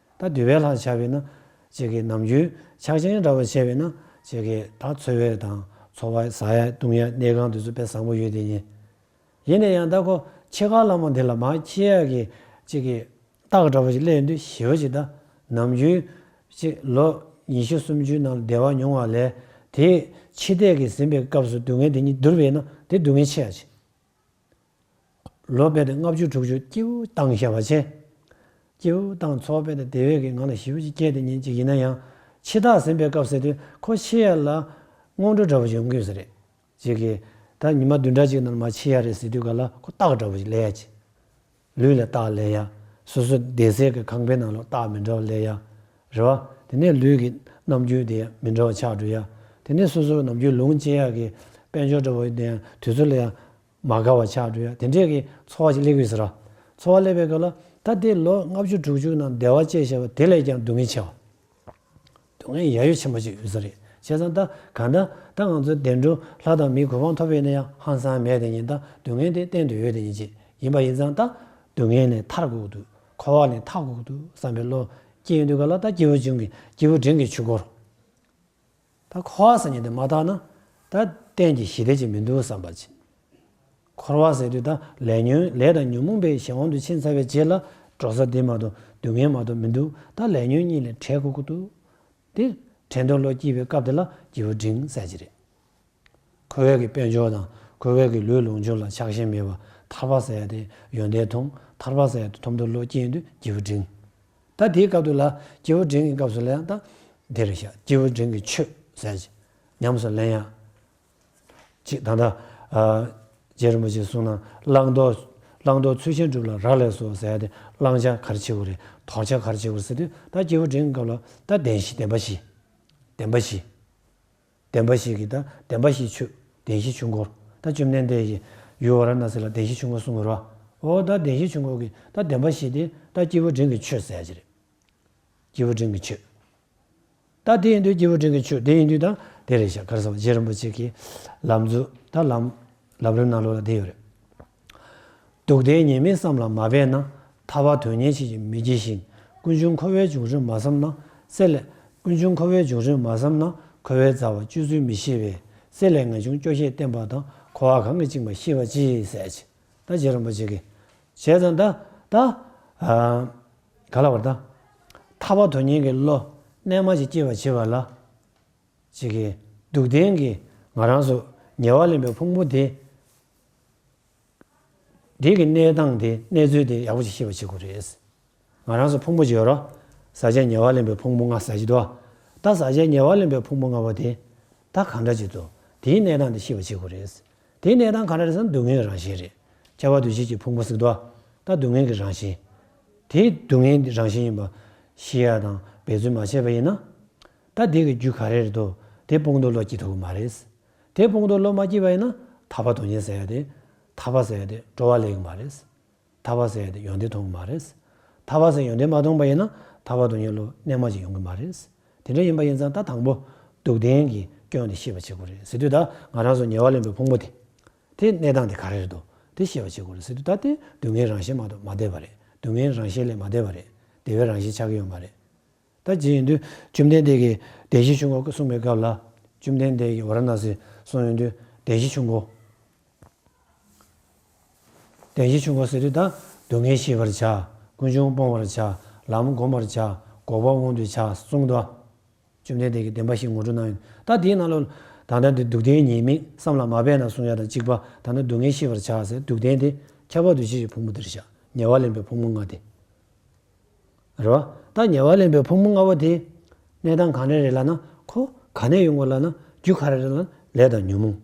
ད་འདོད་པའི་ལྷ་ཆ་བས་ན་ཅིག་གི་ནམ་རྒྱུན་ཆགས་ཞེན་འདྲ་བོ་བྱས་པས་ན་ཅིག་གི་ད་འཚོ་བའི་དང་འཚོ་བ་ཟ་ཡ་བཏུང་ཡ་གནས་ཁང་དེ་ཚོ་དཔེ་བཟང་པོ་ཡོད་དེ་ཉིད། ཡིན་ན་ཡང་ད་ཁོ་འཆི་ཁ་ལ་མོ་དེ་ལ་མར་འཁྱེར་ཡ་གི་ཅིག་གི་རྟགས་འདྲ་བོ་ཞིག་སླེབས་ཡོང་དུས་ཞེ་པོ་ཅིག་ད་ནམ་རྒྱུན་ཅིག་ལོ་ཉི་ཤུ་སུམ་ཅུའི་ནང་ལ་བདེ་བ་མྱོང་བ་ལས་དེ་འཆི་ལྟས་ཀྱིས་ཟིན་པའི་སྐབས་སུ་སྡུག་བསྔལ་དེ་ཉིད་བསྡུར་བས་ན་དེ་སྡུག་བསྔལ་ཆེ་ཡ་ཅིག་ལོ་དཔེ་དེ་ལྔ་བཅུ་དྲུག་ཅུ་སྐྱིད་པོ་བཏང་བཞག་པ་བྱས། སྐྱིད་པོ་བཏང་འཚོ་བ་དཔེ་དེ་བདེ་བའི་གི་ངང་ལ་ཞེ་པོ་ཅིག་སྐྱེས་དེ་ཉིད་ཅིག་ཡིན་ན་ཡང་འཆི་རྟགས་ཟིན་པའི་སྐབས་ཟེར་དུས་ཁོ་འཆི་ཡ་ལ་སྔོན་འགྲོ་འདྲ་བོ་ཞིག་ཡོང་གི་ཡོད་ས་རེད། ཅིག་གིས་ད་ཉི་མ་བདུན་ཕྲག་གཅིག་ནང་མར་འཆི་ཡ་རེད་ཟེར་དུས་ག་ལ་ཁོ་རྟགས་འདྲ་བོ་ཞིག་སླེབས་ཡ་ཅིག་ལུས་ལ་རྟགས་སླེབས་ཡ། སོ་སོ་བསྡད་སའི་གི་ཁང་པའི་ནང་ལ་རྟགས་མི་འདྲ་བ་སླེབས་ཡ། རེད་བ། དེ་ནས་ལུས་ཀྱི་རྣམ་འགྱུར་དེ་ཡང་མི་འདྲ་བ་ཆགས་འགྲོ་ཡ། དེ་ནས་སོ་སོའི་ནམ་རྒྱུན་ལུང་སྐྱེལ་ཡག་གི་དཔལ་འབྱོར་འདྲ་བོ་དེ་ཡང་དུས་ཚོད་ལ་ཡང་མ་དགའ་བ་ཆགས་འགྲོ་ཡ། དེ་འདྲས་ཀྱི་ཚོར་བ་ཞིག་སླེབས་ཀྱི་ཡོད་ས་རེད། ཚོར་བ་སླེབས་པའི་སྐབས་ལ་ད་དེ་ལོ་ལྔ་བཅུ་དྲུག་ཅུ་ནང་བདེ་བ་སྐྱེས་བཞག་པ་དེ་ལས་ཀྱང་སྡུག་བསྔལ་ཆེ་བ། སྡུག་བསྔལ་ཡ་ཡོ་ཆེན་པོ་ཞིག་ཡོད་ས་རེད། བྱས་ཙང་ད་གང་ལྟར་ད་ང་ཚོ་བདེ་འགྲོ་ལྷ་དང་མིའི་གོ་འཕང་ཐོབ་པ་ཡིན་ན་ཡང་ཧང་སང་མེད་དེ་ཡིན། ད་སྡུག་བསྔལ་དེ་གཏན་དུ་ཡོད་དེ་ཡིན་ཅིག་ཡིན་པ་ཡིན་ཙང་ད་སྡུག་བསྔལ་ནས་ཐར་དགོས་ཀྱི་འདུག་འཁོར་བ་ནས་ཐར་དགོས་ཀྱི་འདུག་བསམ་པའི་བློ་སྐྱེ་ཡོང་དུས་ག་ལ་ད་སྐྱེས་བུ་འབྲིང་གི་སྐྱེས་བུ་འབྲིང་གི་ཆོས་སྐོར། ད་འཁོར་བ་ཟེར་མཁན་དེ་མ་དག་ན་ད་གཏན་གྱི་ཞི་བདེ་ཅིག་མི་འདུག་བསམ་པ་ཅིག་འཁོར་བ་ཟེར་དུས་ད་ལས་ཉོན་ལས་དང་ཉོན་མོངས་པའི་གཞན་དབང་དུ་ཕྱིན་ཚར་བའི་རྗེས་ལ་འགྲོ་ས་དེ་མ་གཏོགས་སྡུག་བསྔལ་མ་གཏོགས་མི་འདུག་ད་ལས་ཉོན་གཉིས་ལས་བྲལ་དགོས་ཀྱི་འདུག་དེ་དྲན་རྟོག་བློ་སྐྱེས་པའི་སྐབས་དེ་ལ་སྐྱེས་བུ་འབྲིང་ཟེར་གྱི་རེད། འཁོར་བའི་གི་དཔལ་འབྱོར་དང་འཁོར་བའི་གི་ལུས་ལོངས་སྤྱོད་ལ་ཆགས་ཞེན་མེད་པ་ཐར་པ་ཟེར་ཡ་དེ་ཡོན་ཏན་མཐོང་། ཐར་པ་ཟེར་ཡ་དེ་ཐོབ་འདོད་བློ་སྐྱེས་ཡོང་དུས་སྐྱེས་བུ་འབྲིང་། ད་དེའི་སྐབས་དུ་ལ་སྐྱེས་བུ་འབྲིང་གི་སྐབས་སུ་ལ་ཡང་ད་དེ་རེད་ཤག་སྐྱེས་བུ་འབྲིང་གི་ཆོས་ཟེར་གྱི་ཉམས་སུ་ལེན་ཡ། ཅིག་ད་ལྟ་ཨ་རྗེ་རིན་པོ་ཆེས་གསུངས་ན་བླང་དོར། བླང་དོར་ཚུལ་བཞིན་སྒྲུབ་ལ་རག་ལས་སོ་ཟེར་ཡ་དེ་བླང་བྱ་ག་རེ་བྱེད་དགོས་རེད། དོར་བྱ་ག་རེ་བྱེད་དགོས་རེད་ཟེར་དུས་ད་སྐྱེས་བུ་འབྲིང་གི་སྐབས་ལ་ད་བདེན་བཞི་བདེན་པ་བཞི། བདེན་པ་བཞི། བདེན་པ་བཞི་གི་ད་བདེན་པ་བཞིའི་ཆོས་བདེན་བཞིའི་ཆོས་འཁོར། ད་བཅོམ་ལྡན་འདས་ཀྱིས་ཡུལ་ཝཱ་ར་ཎཱ་སི་ལ་བདེན་བཞིའི་ཆོས་འཁོར་གསུངས་པ་རེད་བ། འོ་ད་བདེན་བཞིའི་ཆོས་འཁོར་གྱི་ད་བདེན་པ་བཞི་དེ་ད་སྐྱེས་བུ་འབྲིང་གི་ཆོས་ཟེར་ཡ་ཅིག་རེད། སྐྱེས་བུ་འབྲིང་གི་ཆོས། ད་དེ་ཡིན་དུས་སྐྱེས་བུ་འབྲིང་གི་ཆོས་དེ་ཡིན་དུས་ད་དེ་རེད་ཤག་ག་རེ་ཟེར་བ་རྗེ་རིན་པོ་ཆེ་གི་ལམ་གཙོ་ད་ལམ་ལམ་རིམ་ནང་ལོགས་ལ་དེ་ཡོད་རེད། སྡུག་བདེན་ཉེས་དམིགས་བསམ་ལ་མ་འབད་ན། ཐར་པ་དོན་གཉེར་ཆེད་ཀྱང་མི་བགྱི་ཞིང་། ཀུན་འབྱུང་འཁོར་བའི་འབྱུང་རིམ་མ་བསམ་ན། སྲེད་ལས། ཀུན་འབྱུང་འཁོར་བའི་འབྱུང་རིམ་མ་བསམ་ན། འཁོར་བའི་རྩ་བ་གཅོད་ཚུལ་མི་ཤེས་པས། སྲེད་ལས་ངེས་འབྱུང་སྐྱོ་ཤས་བསྟེན་པ་དང་། འཁོར་བ་གང་གིས་བཅིངས་པ་ཤེས་པར་གྱིས་ཟེར་གྱི། ད་རྗེ་རིན་པོ་ཆེ་གིས། བྱས་ཙང་ད་ད་ཨ་ག་ལ་བར་ད་ཐར་པ་དོན་གཉེར་གྱི་བློ་རྣལ་མ་ཞིག་སྐྱེ་བར་བྱེད་པ་ལ། ཅིག་གིས་སྡུག་བདེན་གྱི་ང་རང་ཚོ་ཉེ་བར་ལེན་པའི་ཕུང་པོ་དེ། དེ་གི་གནས་སྟངས་དེ་གནས་ཚུལ་དེ་ཡག་པོ་ཞིག་ཤེས་པ་བྱེད་དགོས་རེད། ང་རང་ཚོ་ཕུང་པོ་ཅིག་ཡོད་རོ། ཟག་བཅས་ཉེ་བར་ལེན་པའི་ཕུང་པོ་ལྔ་ཟེར་གྱི་འདུག་ད་ཟག་བཅས་ཉེ་བར་ལེན་པའི་ཕུང་པོ་ལྔ་པོ་དེ་ད་གང་འདྲ་ཅིག་འདུག་དེའི་གནས་སྟངས་དེ་ཤེས་པ་བྱེད་དགོས་རེད། དེའི་གནས་སྟངས་གང་འདྲ་རེད་ཟེར་ན་སྡུག་བསྔལ་གྱི་རང་བཞིན་རེད། ཁྱབ་པ་འདུ་བྱེད་ཀྱི་ཕུང་པོ་ཟེར་གྱི་འདུག་ད་སྡུག་བསྔལ་གྱི་རང་བཞིན། དེའི་སྡུག་བསྔལ་གྱི་རང་བཞིན་ཡིན་པ་ཤེས་ཡ་དང་འབད་རྩོལ་མ་བྱས་པ་ཡིན་ན། ད་དེ་གི་རྒྱུ་ག་རེ་རེད་འདུག་དེ་སྤོང་ཐོབ་བློ་སྐྱེ་ཐུབ་ཀྱི་མ་རེད། དེ་སྤོང་ཐོབ་བློ་མ་སྐྱེས་པ་ཡིན་ན་ཐར་པ་དོན་གཉེར་ཟེར་ཡ་དེ། ཐར་པ་ཟེར་ཡ་དེ་སྤྲོ་བ་ལེན་གྱི་མ་རེད། ཐར་པ་ཟེར་ཡ་དེ་ཡོན་ཏན་མཐོང་གི་མ་རེད། ཐར་པ་ཟེར་ཡོན་ཏན་མ་མཐོང་པ་ཡིན་ན་ཐར་པ་དོན་གཉེར་བློ་རྣལ་མ་ཞིག་ཡོང་གི་མ་རེད། དེ་འདྲ་ཡིན་པ་ཡིན་ཙང་ད་དང་པོ་སྡུག་བདེན་གྱི་སྐྱོན་དེ་ཤེས་པ་བྱེད་དགོས་རེད་ཟེར་དུས་ད་ང་རང་ཚོ་ཉེ་བར་ལེན་པའི་ཕུང་པོ་དེ། དེ་གནས་སྟངས་དེ་ག་རེ་རེད་འདུག་དེ་ཤེས་པ་བྱེད་དགོས་རེད་ཟེར་དུས་ད་དེ་སྡུག་བསྔལ་རང་བཞིན་མ་གཏོགས་མ་འདས་པ་རེད། སྡུག་བསྔལ་རང་བཞིན་ལས་མ་འདས་པ་རེད། བདེ་བའི་རང་བཞིན་ཆགས་ཀྱི་ཡོད་མ་རེད། ད་ཅི་ཡིན་དུས་བཅོམ་ལྡན་འདས་ཀྱིས་བདེན་བཞིའི་ཆོས་འཁོར་གསུངས་པའི་སྐབས་ལ། བཅོམ་ལྡན་འདས་ཀྱིས་ཝཱ་ར་ཎཱ་སི་སོང་ཡོང་དུས་བདེན་བཞིའི་ཆོས་འཁོར། བདེན་བཞིའི་ཆོས་འཁོར་ཟེར་དུས་ད་སྡུག་བསྔལ་ཤེས་པར་བྱ། ཀུན་འབྱུང་སྤོང་བར་བྱ། ལམ་བསྒོམ་པར་བྱ། འགོག་པ་དབང་དུ་བྱ་གསུངས་འདུག་བཅོམ་ལྡན་འདས་ཀྱིས་བདེན་པ་བཞི་ངོ་སྤྲོད་གནང་ཡོད། ད་དེའི་ནང་ལོགས་ད་ལྟ་འདི་སྡུག་བདེན་ཉེས་དམིགས་བསམ་ལ་མ་འབད་ན་གསུང་ཡ་དང་གཅིག་པ། ད་ལྟ་སྡུག་བསྔལ་ཤེས་པར་བྱ་ཟེར་སྡུག་བདེན་དེ་ཁྱབ་པ་འདུ་བྱེད་ཀྱི་ཕུང་པོ་དེ་རེད་ཤག་ཉེ་བར་ལེན་པའི་ཕུང་པོ་ལྔ་དེ། རེད་བ། ད་ཉེ་བར་ལེན་པའི་ཕུང་པོ་ལྔ་པོ་དེ་གནས་སྟངས་ག་ནས་རེད་ལབ་ན། ཁོ་ག་ནས་ཡོང་དགོས་ལབ་ན། རྒྱུ་ག་རེ་རེད་ལབ་ན་ལས་དང་ཉོན་མོངས།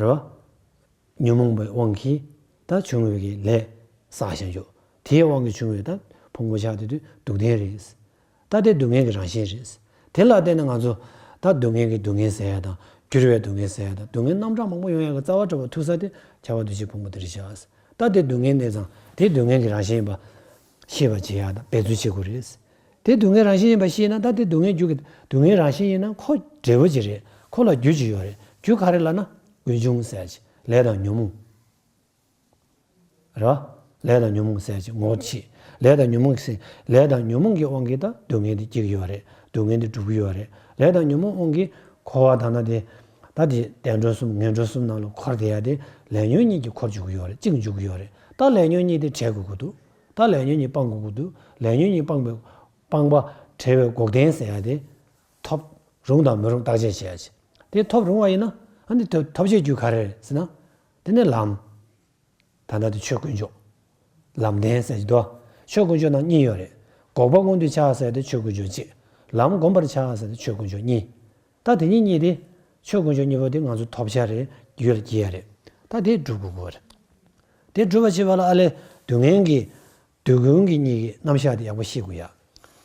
རེད་བ། ཉོན་མོངས་པའི་དབང་གིས་ད་བྱུང་བའི་གི་ལས་བསགས་བཞག་ཡོད། དེའི་དབང་གིས་བྱུང་བའི་ད་ཕུང་པོ་ཆགས་དེ་དུས་སྡུག་བདེན་རེད། ད་དེ་སྡུག་བསྔལ་གྱི་རང་བཞིན་རེད། དེ་ལ་བརྟེན་ནས་ང་ཚོ་ད་སྡུག་བསྔལ་གྱི་སྡུག་བསྔལ་ཟེར་ཡ་དང་། འགྱུར་བའི་སྡུག་བསྔལ་ཟེར་ཡ་དང་། སྡུག་བསྔལ་རྣམ་གྲངས་མང་པོ་ཡོང་ཡ་གི་རྩ་བ་གྲུབ་པ་ཐུག་ས་དེ་ཁྱབ་པ་འདུ་བྱེད་ཕུང་པོ་དེ་རེད་ཤག་ད་དེ་སྡུག་བསྔལ་གནས་ཙང་དེ་སྡུག་བསྔལ་གྱི་རང་བཞིན་ཡིན་པ་ཤེས་པ་བྱེད་ཡ་དང་འབད་རྩོལ་བྱེད་དགོས་རེད། དེ་སྡུག་བསྔལ་རང་བཞིན་ཡིན་པ་ཤེས་ན། ད་དེ་སྡུག་བསྔལ་རྒྱུ་གི་སྡུག་བསྔལ་རང་བཞིན་ཡིན་ན་ཁོ་འབྲས་བུ་ཅིག་རེད། ཁོ་ལ་རྒྱུ་ཅིག་ཡོད་རེད། རྒྱུ་ག་རེ་ལབ་ན་ཀུན་འབྱུང་ཟེར་ཅིག་ལས་དང་ཉོན་མོངས། རེད་བ། ལས་དང་ཉོན་མོངས་ཟེར་ཅིག་ངོ་ཤེས། ལས་དང་ཉོན་མོངས་ཟེར། ལས་དང་ཉོན་མོངས་ཀྱི་དབང་གིས་ད་སྡུག་བསྔལ་དེ་སྐྱེ་གི་ཡོད་རེད། སྡུག་བསྔལ་དེ་སྒྲུབ་ཀྱི་ཡོད་རེད། ལས་དང་ཉོན་མོངས་དབང་གིས་འཁོར་བ་དང་ན་དེ། ད་དེ་བདེ་འགྲོ་གསུམ་ངན་འགྲོ་གསུམ་ནང་ལ་འཁོར་བསྡད་ཡ་དེ་ལས་ཉོན་གཉིས་ཀྱིས་འཁོར་འཇུག་གི་ཡོད་རེད། བཅིངས་འཇུག་གི་ཡོད་རེད། ད་ལས་ཉོན་གཉིས་དེ་བྲལ་དགོས་ཀྱི་འདུག་ད་ལས་ཉོན་གཉིས་སྤང་དགོས་ཀྱི་འདུག་ལས་ཉོན་གཉིས་སྤངས་པའི་སྤངས་པ་བྲལ་བའི་འགོག་བདེན་ཟེར་ཡ་དེ་ཐོབ་རུང་དང་མི་རུང་བརྟག་དཔྱད་བྱེད་ཡ་ཅིག་དེ་ཐོབ་རུང་བ་ཡིན་ན། ཨ་ནི་ཐོབ་ཐོབ་བྱའི་རྒྱུ་ག་རེ་རེད་ཟེར་ན། དེ་ནི་ལམ། ད་ལྟ་དེ་ཆོས་དཀོན་མཆོག་ལམ་བདེན་ཟེར་གྱི་འདུག་ཆོས་དཀོན་མཆོག་ནང་གཉིས་ཡོད་རེད། འགོག་པ་དབང་དུ་བྱ་ཟེར་དེ་ཆོས་དཀོན་མཆོག་གཅིག་ལམ་བསྒོམ་པར་བྱ་ཟེར་དེ་ཆོས་དཀོན་མཆོག་གཉིས། ད་དེ་གཉིས་གཉིས་དེ། ཆོས་དཀོན་མཆོག་གཉིས་པོ་དེ་ང་ཚོ་ཐོབ་བྱ་རེད། རྒྱུད་ལ་སྐྱེ་ཡ་རེད། ད་དེ་སྒྲུབ་དགོས་ཀྱི་རེད། དེ་སྒྲུབ་པ་བྱེད་པ་ལ་ཨ་ལས་སྡུག་བསྔལ་གྱི། སྡུག་ཀུན་གྱི་གཉིས་ཀྱི་རྣམ་གཞག་དེ་ཡག་པོ་ཤེས་དགོས་ཡ།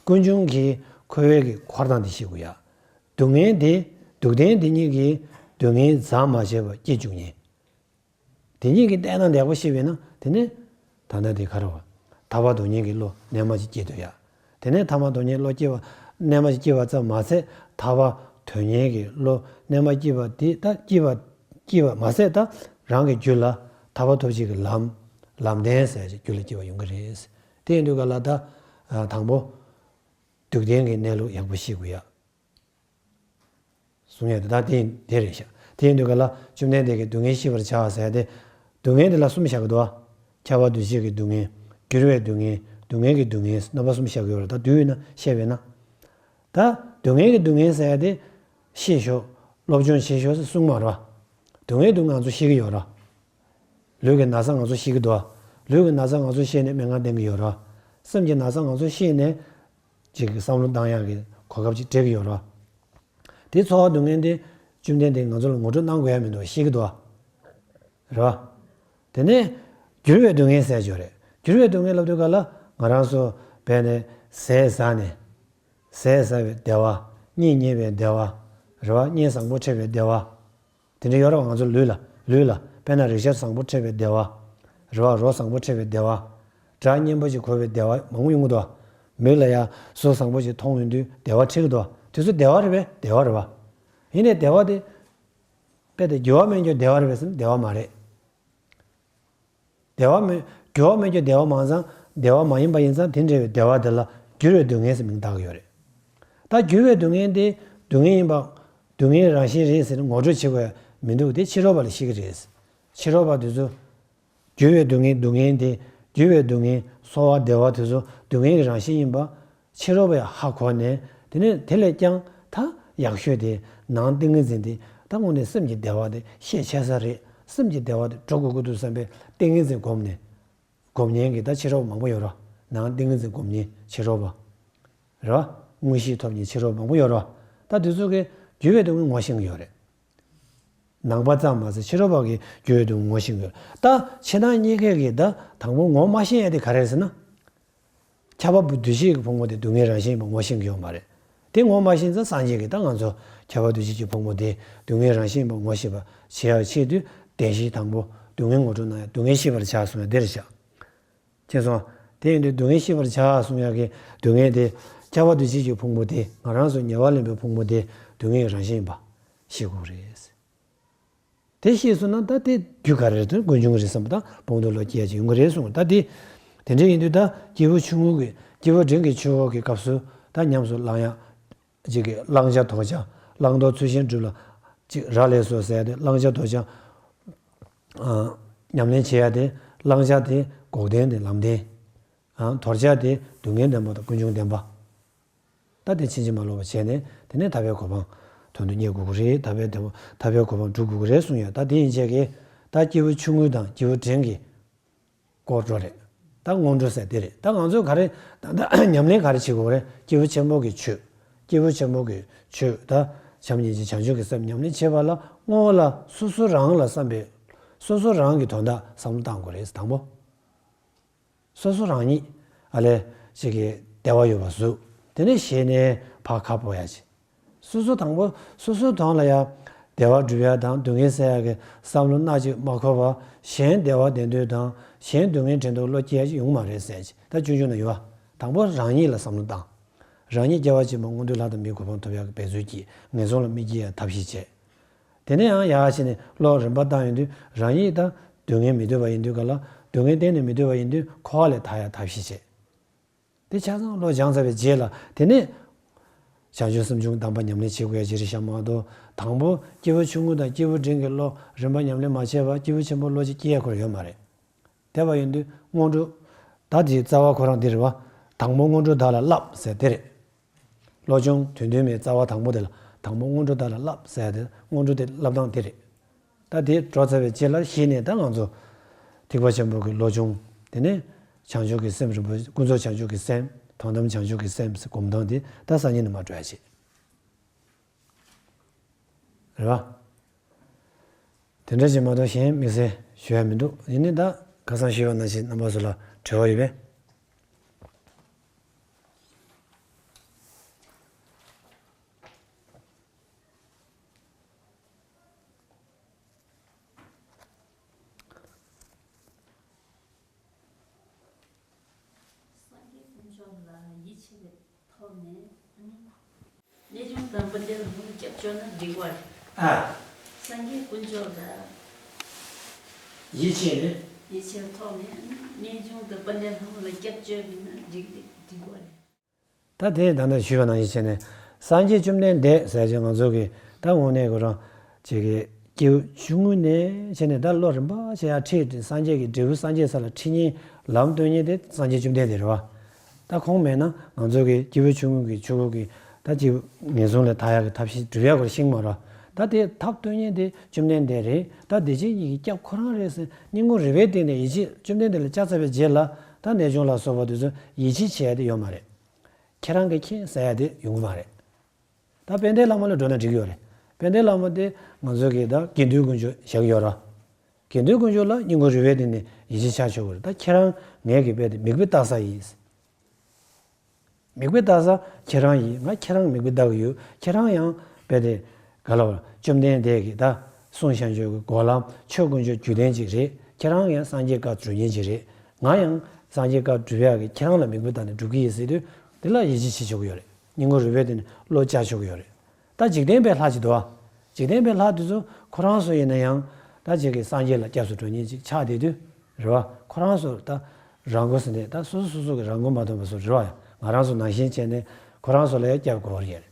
ཀུན་འབྱུང་གི་ འཁོར་བའི་གི་འཁོར་སྟངས་དེ་ཤེས་དགོས་ཡ། སྡུག་བསྔལ་དེ། སྡུག་བདེན་དེ་གཉིས་ཀྱི་སྡུག་བསྔལ་ཟག་མ་བྱས་པ་སྐྱེ་བཅུག་ཉེན། དེ་གཉིས་ཀྱི་ལྟས་སྣང་ཡག་པོ་ཤེས་པས་ན་དེ་ནས་ད་ལྟ་དེ་ག་རེ་བ། ཐར་པ་དོན་གཉེར་གྱི་བློ་རྣལ་མ་ཅིག་སྐྱེ་འདུག་ཡ། དེ་ནས་ཐར་པ་དོན་གཉེར་བློ་སྐྱེ་བ་རྣལ་མ་ཅིག་སྐྱེ་བ་ཙམ་མ་ཟད་ཐར་པ་དོན་གཉེར་གྱི་བློ་རྣལ་མ་སྐྱེ་བ་དེ་ད་སྐྱེ་བ་སྐྱེ་བ་མ་ཟད་ད་རང་གི་རྒྱུད་ལ་ཐར་པ་ཐོབ་བྱེད་ཀྱི་ལམ་ལམ་བདེན་ཟེར་ཅིག་རྒྱུད་ལ་སྐྱེ་བ་ཡོང་གི་རེད། དེ་ཡིན་དུས་ག་ལ་ད་དང་པོ་སྡུག་བདེན་གྱི་གནས་ལུགས་ཡག་པོ་ཤེས་དགོས་ཡ། གསུང་ཡ་དེ་དག་དེ་དེ་རེད་ཤག་དེ་ཡིན་དུས་ག་ལ་བཅོམ་ལྡན་འདས་ཀྱིས་སྡུག་བསྔལ་ཤེས་པར་བྱ་ཟེར་ཏེ། སྡུག་བསྔལ་དེ་ལ་གསུམ་བཞག་གི་འདུག་བ། ཁྱབ་པ་འདུ་བྱེད་ཀྱི་སྡུག་བསྔལ། འགྱུར་བའི་སྡུག་བསྔལ། སྡུག་བསྔལ་གྱི་སྡུག་བསྔལ་རྣམ་པ་གསུམ་བཞག་གི་ཡོད་རེད། ད་བསྡུས་ན་བཤད་པས་ན། ད་སྡུག་བསྔལ་གྱི་སྡུག་བསྔལ་ཟེར་ཡ་དེ་ཤེས་ཤོག་སློབ་སྦྱོང་བྱེད་ཤོག་ཟེར་གསུངས་མ་རེད་བ། སྡུག་བསྔལ་སྡུག་ང་ཚོ་ཤེས་ཀྱི་ཡོད་རེད། ལུས་ཀྱི་ན་ཚ་ང་ཚོ་ཤེས་ཀྱི་འདུག་བ། ལུས་ཀྱི་ན་ཚ་ང་ཚོ་ཤེས་ནས་སྨན་ཁང་བསྟེན་གྱི་ཡོད་རེད་བ། སེམས་ཀྱི་ན་ཚ་ང་ཚོ་ཤེས་ནས་ཅིག་གི་བསམ་བློ་བཏང་ཡག་གི་གོ་སྐབས་ཅིག་སྤྲད་ཀྱི་ཡོད་རེད་བ། དེ་ཚོར་བ་སྡུག་བསྔལ་དེ་བཅོམ་ལྡན་འདས་ང་ཚོ་ལ་ངོ་སྤྲོད་གནང་དགོས་ཡ་མི་འདུག་ཤེས་ཀྱི་འདུག་བ། རེད་བ། དེ་ནས་འགྱུར་བའི་སྡུག་བསྔལ་ཟེར་གྱི་ཡོད་རེད། འགྱུར་བའི་སྡུག་བསྔལ་ལབ་དུས་ག་ལ་ང་རང་ཚོ་བས་ནས་ཟས་ཟ་ནས། ཟས་ཟ་བའི་བདེ་བ། གཉིད་རྨྱབ་པའི་བདེ་བ། རེད་བ། གཉེན་བཟང་པོ་འཕྲད་པའི་བདེ་བ། དེ་འདྲ་ཡོད་རེད་བ། ང་ཚོ་ལུས་ལ་ལུས་ལ་དཔེར་ན་རེག་བྱ་བཟང་པོ་འཕྲད་པའི་བདེ་བ། རེད་བ། རོ་བཟང་པོ་འཕྲད་པའི་བདེ་བ། སྒྲ་སྙན་པོ་ཞིག་གོ་བའི་བདེ་བ་མང་པོ་ཡོང་གི་འདུག་མིག་ལ་ཡ་གཟུགས་བཟང་པོ་ཞིག་མཐོང་ཡོང་དུས་བདེ་བ་འཕྲད་ཀྱི་འདུག་དེ་ཚོ་བདེ་བ་རེད་པས། བདེ་བ་རེད་བ། ཡིན་ནའི་བདེ་བ་དེ་དཔེ་དེ་འགྱུར་བ་མེད་རྒྱུ་བདེ་བ་རེད་པས་ཟེར་ན་བདེ་བ་མ་རེད། བདེ་བ་མེད། འགྱུར་བ་མེད་རྒྱུ་བདེ་བ་མང་ཙང་བདེ་བ་མ་ཡིན་པ་ཡིན་ཙང་དེ་འདྲ་བའི་བདེ་བ་དེ་ལ་འགྱུར་བའི་སྡུག་བསྔལ་ཟེར་མིང་བཏགས་ཀྱི་ཡོད་རེད། ད་འགྱུར་བའི་སྡུག་བསྔལ་དེ་སྡུག་བསྔལ་ཡིན་པ། སྡུག་བསྔལ་རང་བཞིན་རེད་ཟེར་ནས་ངོ་སྤྲོད་བྱེད་དགོས་ཡ་མི་འདུག་དེ་ཕྱི་རོལ་པ་ལ་བཤད་ཀྱི་རེད། ཕྱི་རོལ་པ་དེ་ཚོ། འགྱུར་བའི་སྡུག་བསྔལ་སྡུག་བསྔལ་དེ། འགྱུར་བའི་སྡུག་བསྔལ་ཚོར་བ་བདེ་བ་དེ་ཚོ་སྡུག་བསྔལ་གྱི་རང་བཞིན་ཡིན་པ། ཕྱི་རོལ་པས་ཧ་གོ་ནས་དེ་ནས་དེ་ལས་ཀྱང་ད་ཡག་ཤོས་དེ་ནང་ཏིང་ངེ་འཛིན་དེ་ད་དངོས་གནས་སེམས་ཀྱི་བདེ་བ་དེ་ཤས་ཆེ་ས་རེད། སེམས་ཀྱི་བདེ་བ་དེ་འགྲོ་དགོས་ཀྱི་འདུག་བསམ་པའི་ཏིང་ངེ་འཛིན་བསྒོམས་ནས་སྒོམ་མཁན་གྱི་ད་ཕྱི་རོལ་པ་མང་པོ་ཡོད་རེད། ནང་ཏིང་ངེ་འཛིན་སྒོམ་མཁན་ཕྱི་རོལ་པ་རེད་བ། དངོས་གཞི་ཐོབ་མཁན་ཕྱི་རོལ་པ་མང་པོ་ཡོད་རེད་བ། ད་དེ་ཚོ་གིས་འགྱུར་བའི་སྡུག་བསྔལ་ངོ་ཤེས་ཀྱི་ཡོད་རེད། ནང་པ་ཙམ་མ་ཟད་ཕྱི་རོལ་པ་གིས་འགྱུར་བའི་སྡུག་བསྔལ་ངོ་ཤེས་ཀྱི་ཡོད་རེད། ད་ཕྱི་ནང་གཉིས་ཀས་ཀྱིས་ད་དང་པོ་ངོ་མ་ཤེས་ཡ་དེ་ག་རེ་རེད་ཟེར་ན། ཁྱབ་པ་འདུ་བྱེད་ཀྱི་ཕུང་པོ་དེ་སྡུག་བསྔལ་རང་བཞིན་ཡིན་པ་ངོ་ཤེས་ཀྱི་ཡོད་མ་རེད། དེ་ངོ་མ་ཤེས་ཙང་སངས་རྒྱས་ཀྱིས་ད་ང་ཚོ་ཁྱབ་པ་འདུ་བྱེད་ཀྱི་ཕུང་པོ་དེ་སྡུག་བསྔལ་རང་བཞིན་ཡིན་པ་ངོ་ཤེས་པ་བྱེད་ཡག་ཆེད་དུ་བདེན་བཞིའི་དང་པོ་སྡུག་བསྔལ་ངོ་སྤྲོད་གནང་ཡ་སྡུག་བསྔལ་ཤེས་པར་བྱ་གསུངས་ཡ་འདིར་བཞག་མཁྱེན་སོང་། དེ་ཡིན་དུས་སྡུག་བསྔལ་ཤེས་པར་བྱ་གསུངས་ཡག་གི་སྡུག་བསྔལ་དེ་ཁྱབ་པ་འདུ་བྱེད་ཀྱི་ཕུང་པོ་དེ་ང་རང་ཚོ་ཉེ་བར་ལེན་པའི་ཕུང་པོ་དེ་སྡུག་བསྔལ་རང་བཞིན་ཡིན་པ་ཤེས་དགོས་རེད། དེ་ཤེས་སོང་ན་ད་དེ་རྒྱུ་ག་རེ་རེད་དེ་ཀུན་འབྱུང་རེད་བསམ་པ་དང་སྤོང་ཐུབ་བློ་སྐྱེ་ཡ་ཅིག་ཡོང་གི་རེད་གསུངས། ད་དེ་དེ་འདྲ་ཡིན་དུས་ད་སྐྱེས་བུ་ཆུང་ངུ་གི་སྐྱེས་བུ་འབྲིང་གི་ཆོས་འཁོར་གྱི་སྐབས་སུ་ད་ཉམས་སུ་བླང་ཡ་ཅིག་གི་བླང་བྱ་དོར་བྱ་བླང་དོར་ཚུལ་བཞིན་སྒྲུབ་ལ་ཅིག་རག་ལས་སོ་ཟེར་ཡ་དེ་བླང་བྱ་དོར་བྱ་ཨ་ཉམས་ལེན་བྱེད་ཡ་དེ་བླང་བྱ་དེ་འགོག་བདེན་དེ་ལམ་བདེན། ཨ་དོར་བྱ་དེ་སྡུག་བསྔལ་བདེན་པ་དང་ཀུན་འབྱུང་བདེན་པ། ད་དེ་ཕྱིན་ཅི་མ་ལོག་པ་བྱས་ནས་དེ་ནས་ཐར་པའི་གོ་འཕང་དོན་དུ་གཉེར་དགོས་ཀྱི་རེད། ཐར་པའི་བདེ་བ་ཐར་པའི་གོ་འཕང་སྒྲུབ་དགོས་ཀྱི་རེད་གསུངས་ཡོད། ད་དེ་ཡིན་བྱས་ཀྱི་ད་སྐྱེས་བུ་ཆུང་ངུ་དང་སྐྱེས་བུ་འབྲིང་གི་སྐོར་འགྲོ་རེད། ད་སྔོན་འགྲོ་ཟེར་དེ་རེད། ད་ང་ཚོས་ག་རེ་ད་ད་ཉམས་ལེན་ག་རེ་བྱེད་དགོས་རེད། སྐྱེས་བུ་ཆེན་པོ་གི་ཆོས། སྐྱེས་བུ་ཆེན་པོ་གི་ཆོས་ད་བྱམས་སྙིང་རྗེ་བྱང་ཆུབ་ཀྱི་སེམས་ཉམས་ལེན་བྱེད་པ་ལ་བསྔོ་བ་ལ་སོ་སོ་རང་ལ་བསམ་པའི་སོ་སོ་རང་གི་དོན་དག་བསམ་བློ་བཏང་དགོས་རེད། དང་པོ། སོ་སོ་རང་ཉིད་ཨ་ལས་ཅིག་གི་བདེ་བ་ཡོད་པ་བཟོ། དེ་ནས་གཞན་ནས་ཕར་ཁ་སྤོ་ཡ་ཅིག་སོ་སོ་དང་པོ་སོ་སོའི་དོན་ལ་ཡ་བདེ་བ་སྒྲུབ་ཡ་དང་སྡུག་བསྔལ་སེལ་ཡ་གི་བསམ་བློ་སྣ་གཅིག་མ་འཁོར་བ་གཞན་བདེ་བ་ལྡན་འདོད་དང་གཞན་སྡུག་བསྔལ་དྲན་འདོད་བློ་སྐྱེ་ཡ་ཅིག་ཡོང་མ་རེད་ཟེར་ཅིག་ད་ཆུང་ཆུང་ན་ཡོད་པ། དང་པོ་རང་ཉིད་ལ་བསམ་བློ་བཏང་། རང་ཉིད་སྐྱེ་བ་ཕྱི་མ་མངོན་མཐོའི་ལྷ་དང་མིའི་གོ་འཕང་ཐོབ་ཡག་གི་འབད་རྩོལ་གྱིས་ངན་སོང་ལ་མི་སྐྱེ་ཡག་ཐབས་ཤེས་བྱས། དེ་ནས་ཡང་ཡར་ཕྱིན་ནས་བློ་རིམ་པ་བཏང་ཡོང་དུས་རང་ཉིད་ད་སྡུག་བསྔལ་མི་འདོད་པ་ཡིན་དུས་ག་ལ་སྡུག་བསྔལ་གཏན་ནས་མི་འདོད་པ་ཡིན་དུས་འཁོར་བ་ལས་ཐར་ཡག་ཐབས་ཤེས་བྱས། དེ་ཆ་ཚང་བློ་སྦྱངས་ཚར་བའི་རྗེས་ལ་དེ་ནས་བྱང་ཆུབ་སེམས་བྱུང་གདམས་པ་ཉམས་ལེན་བྱེད་དགོས་ཡག་ཅིག་རེད་ཤག་མ་གཏོགས་དང་པོ་སྐྱེས་བུ་ཆུང་ངུ་དང་སྐྱེས་བུ་འབྲིང་གི་བློ་རིམ་པ་ཉམས་ལེན་མ་བྱས་པར་སྐྱེས་བུ་ཆེན་པོ་བློ་ཅིག་སྐྱེ་ཡག་ཁོ་རང་ཡོད་མ་རེད། དེ་བ་ཡིན་དུས་སྔོན་འགྲོ། ད་དེའི་རྩ་བ་ཁོ་རང་འདི་རེད་བ། དང་པོ་སྔོན་འགྲོ་བདག་ལ་བསླབ་ཟེར་དེ་རེད། བློ་སྦྱོང་དོན་མཐུན་མའི་རྩ་བ་དང་པོ་དེ་ལ་དང་པོ་སྔོན་འགྲོ་བདག་ལ་བསླབ་ཟེར་ཡ་དེ་སྔོན་འགྲོ་དེ་བསླབ་སྟངས་དེ་རེད། ད་དེ་འགྲོ་ཚར་བའི་རྗེས་ལ་གཞི་ནས་ད་ང་ཚོ་ཐེག་པ་ཆེན་པོ་གི་བློ་སྦྱོང་དེ་ནས་བྱང་ཆུབ་ཀྱི་སེམས་རིན་པོ་ཆེ་ཀུན་རྫོབ་བྱང་ཆུབ་ཀྱི་སེམས་དོན་དམ་བྱང་ཆུབ་ཀྱི་སེམས་སྒོམ་སྟངས་དེ་ད་སང་ཉིན་ནས་མར་འགྲོ་ཡ་བྱེད། རེད་བ། དེ་འདྲ་ཞིག་མ་གཏོགས་གཞན་དམིགས་བསལ་ཞུ་ཡ་མི་འདུག་ཡིན་ནའི་ད་ཁ་སང་ཞུས་པ་ནང་བཞིན་རྣམ་པ་ཚོ་ལ་དྲི་བ་ཡོད་པས། ཆེ་བའི་ཐོག་ནས་ཨ་ནི། གནས་ཆུང་དང་དཔལ་ལྡན་ལྷ་མོ་ལ་སྐྱབས་བཅོལ་ན་འགྲིག་པ་རེད། ཨ། སངས་རྒྱས་དཀོན་མཆོག་ལ་ཡིད་ཆེས་ནས། ཡིད་ཆེས་ཐོག་ནས་ཨ་ནི་གནས་ཆུང་དང་དཔལ་ལྡན་ལྷ་མོ་ལ་སྐྱབས་བཅོལ་ན་འགྲིག་འགྲིག་པ་རེད། ད་དེ་ད་ལྟ་ཞུས་པ་ནང་བཞིན་བྱས་ནས་སངས་རྒྱས་བཅོམ་ལྡན་འདས་ཟེར་ཅིག་ང་ཚོ་གི་ད་དངོས་གནས་ཁོ་རང་ཅིག་གི་སྐྱེས་བུ་ཆུང་ངུ་ནས་བྱས་ནས་ད་བློ་རིམ་པ་བྱས་ཡར་ཁྲིད་དེ་སངས་རྒྱས་ཀྱི་འབྲས་བུ་སངས་རྒྱས་ས་ལ་ཁྲིད་མཁན་ལམ་སྟོན་མཁན་དེ་སངས་རྒྱས་བཅོམ་ལྡན་འདས་རེད་བ། ད་ཁོང་མེད་ན་ང་ཚོ་གི་སྐྱེས་བུ་ཆུང་ངུ་གི་ཆོས་སྐུ་གི་ད་ཅིག་ངན་སོང་ལས་ཐར་ཡག་གི་ཐབས་ཤེས་སྒྲུབ་ཡག་གི་ཤིང་མ་རེད། ད་དེ་ཐབས་སྟོན་མཁན་དེ་བཅོམ་ལྡན་འདས་རེད། ད་བདེ་ཆེན་གཉིས་ཀྱི་སྐྱབས་ཁོ་རང་རེད་ཟེར་སྙིང་ཁོང་རུས་པའི་གཏིང་ནས་ཡིད་ཆེས་བཅོམ་ལྡན་འདས་ལ་བཅར་ཚར་བའི་རྗེས་ལ་ད་གནས་ཆུང་ལ་སོགས་པ་དེ་ཚོ་ཡིད་ཆེས་བྱེད་ཡ་དེ་ཡོད་མ་རེད། ཁྱེད་རང་གིས་མཁྱེན་ཟེར་ཡ་དེ་ཡོང་གི་མ་རེད། ད་དཔལ་ལྡན་ལྷ་མོ་ལ་འགྲོ་ན་འགྲིག་ཡོད་རེད། དཔལ་ལྡན་ལྷ་མོ་དེ་ང་ཚོ་གི་ད་དགེ་འདུན་དཀོན་མཆོག་བཞག་ཡོད་ར། དགེ་འདུན་དཀོན་མཆོག་ལ་སྙིང་ཁོང་རུས་པའི་གཏིང་ནས་ཡིད་ཆེས་བྱ་ཆོག་གི་རེད། ད་ཁྱེད་རང་ངས་གི་དཔེ་དེ་མིག་དཔེ་ལྟ་ས་ཡིན། མིག་དཔེ་ལྟ་ས་ཁྱེད་རང་ཡིན། ང་ཁྱེད་རང་མིག་དཔེ་ལྟ་གི་ཡོད། ཁྱེད་རང་ཡང་དཔེ་དེ་ག་ལ་བ་བཅོམ་ལྡན་འདས་ཀྱི་ད་གསུང་བཤད་ཆོས་ཀྱི་སྒོ་ལམ་ཆོས་དཀོན་མཆོག་བརྒྱུད་ལྡན་ཅིག་རེད། ཁྱེད་རང་ཡང་སངས་རྒྱས་བཀའ་སྒྲུབ་མཁན་ཅིག་རེད། ང་ཡང་སངས་རྒྱས་བཀའ་སྒྲུབ་ཡག་གི་ཁྱེད་རང་ལ་མིག་དཔེ་ལྟ་ནས་སྒྲུབ་ཀྱི་ཡིན་ཟེར་དུས་དེ་ལ་ཡིད་ཆེས་བྱེད་ཆོག་གི་ཡོད་རེད། སྙིང་ཁོང་རུས་པའི་གཏིང་ནས་བློ་བཅག་ཆོག་གི་ཡོད་རེད། ད་འཇིག་རྟེན་པའི་ལྷ་ཅིག་འདུག་ཨ། འཇིག་རྟེན་པའི་ལྷ་དེ་ཚོ་ཁོ་རང་ཚོ་ཡིན་ན་ཡང་ད་ཅིག་གི་སངས་རྒྱས་ལ་སྐྱབས་སུ་འགྲོ་མཁན་ཅིག་ཆགས་བསྡད་དུས་རེད་བ། ཁོ་རང་ཚོ་ད་རང་མགོ་ཟེར་ནས་ད་སོ་སོ་སོ་སོ་གི་རང་མགོ་མ་ཐོན་པ་སོགས་རེད་བ། ང་རང་ཚོ་ནང་བཞིན་བྱས་ནས་ཁོ་རང་ཚོ་ལ་ཡང་སྐྱབས་དགོས་རེད།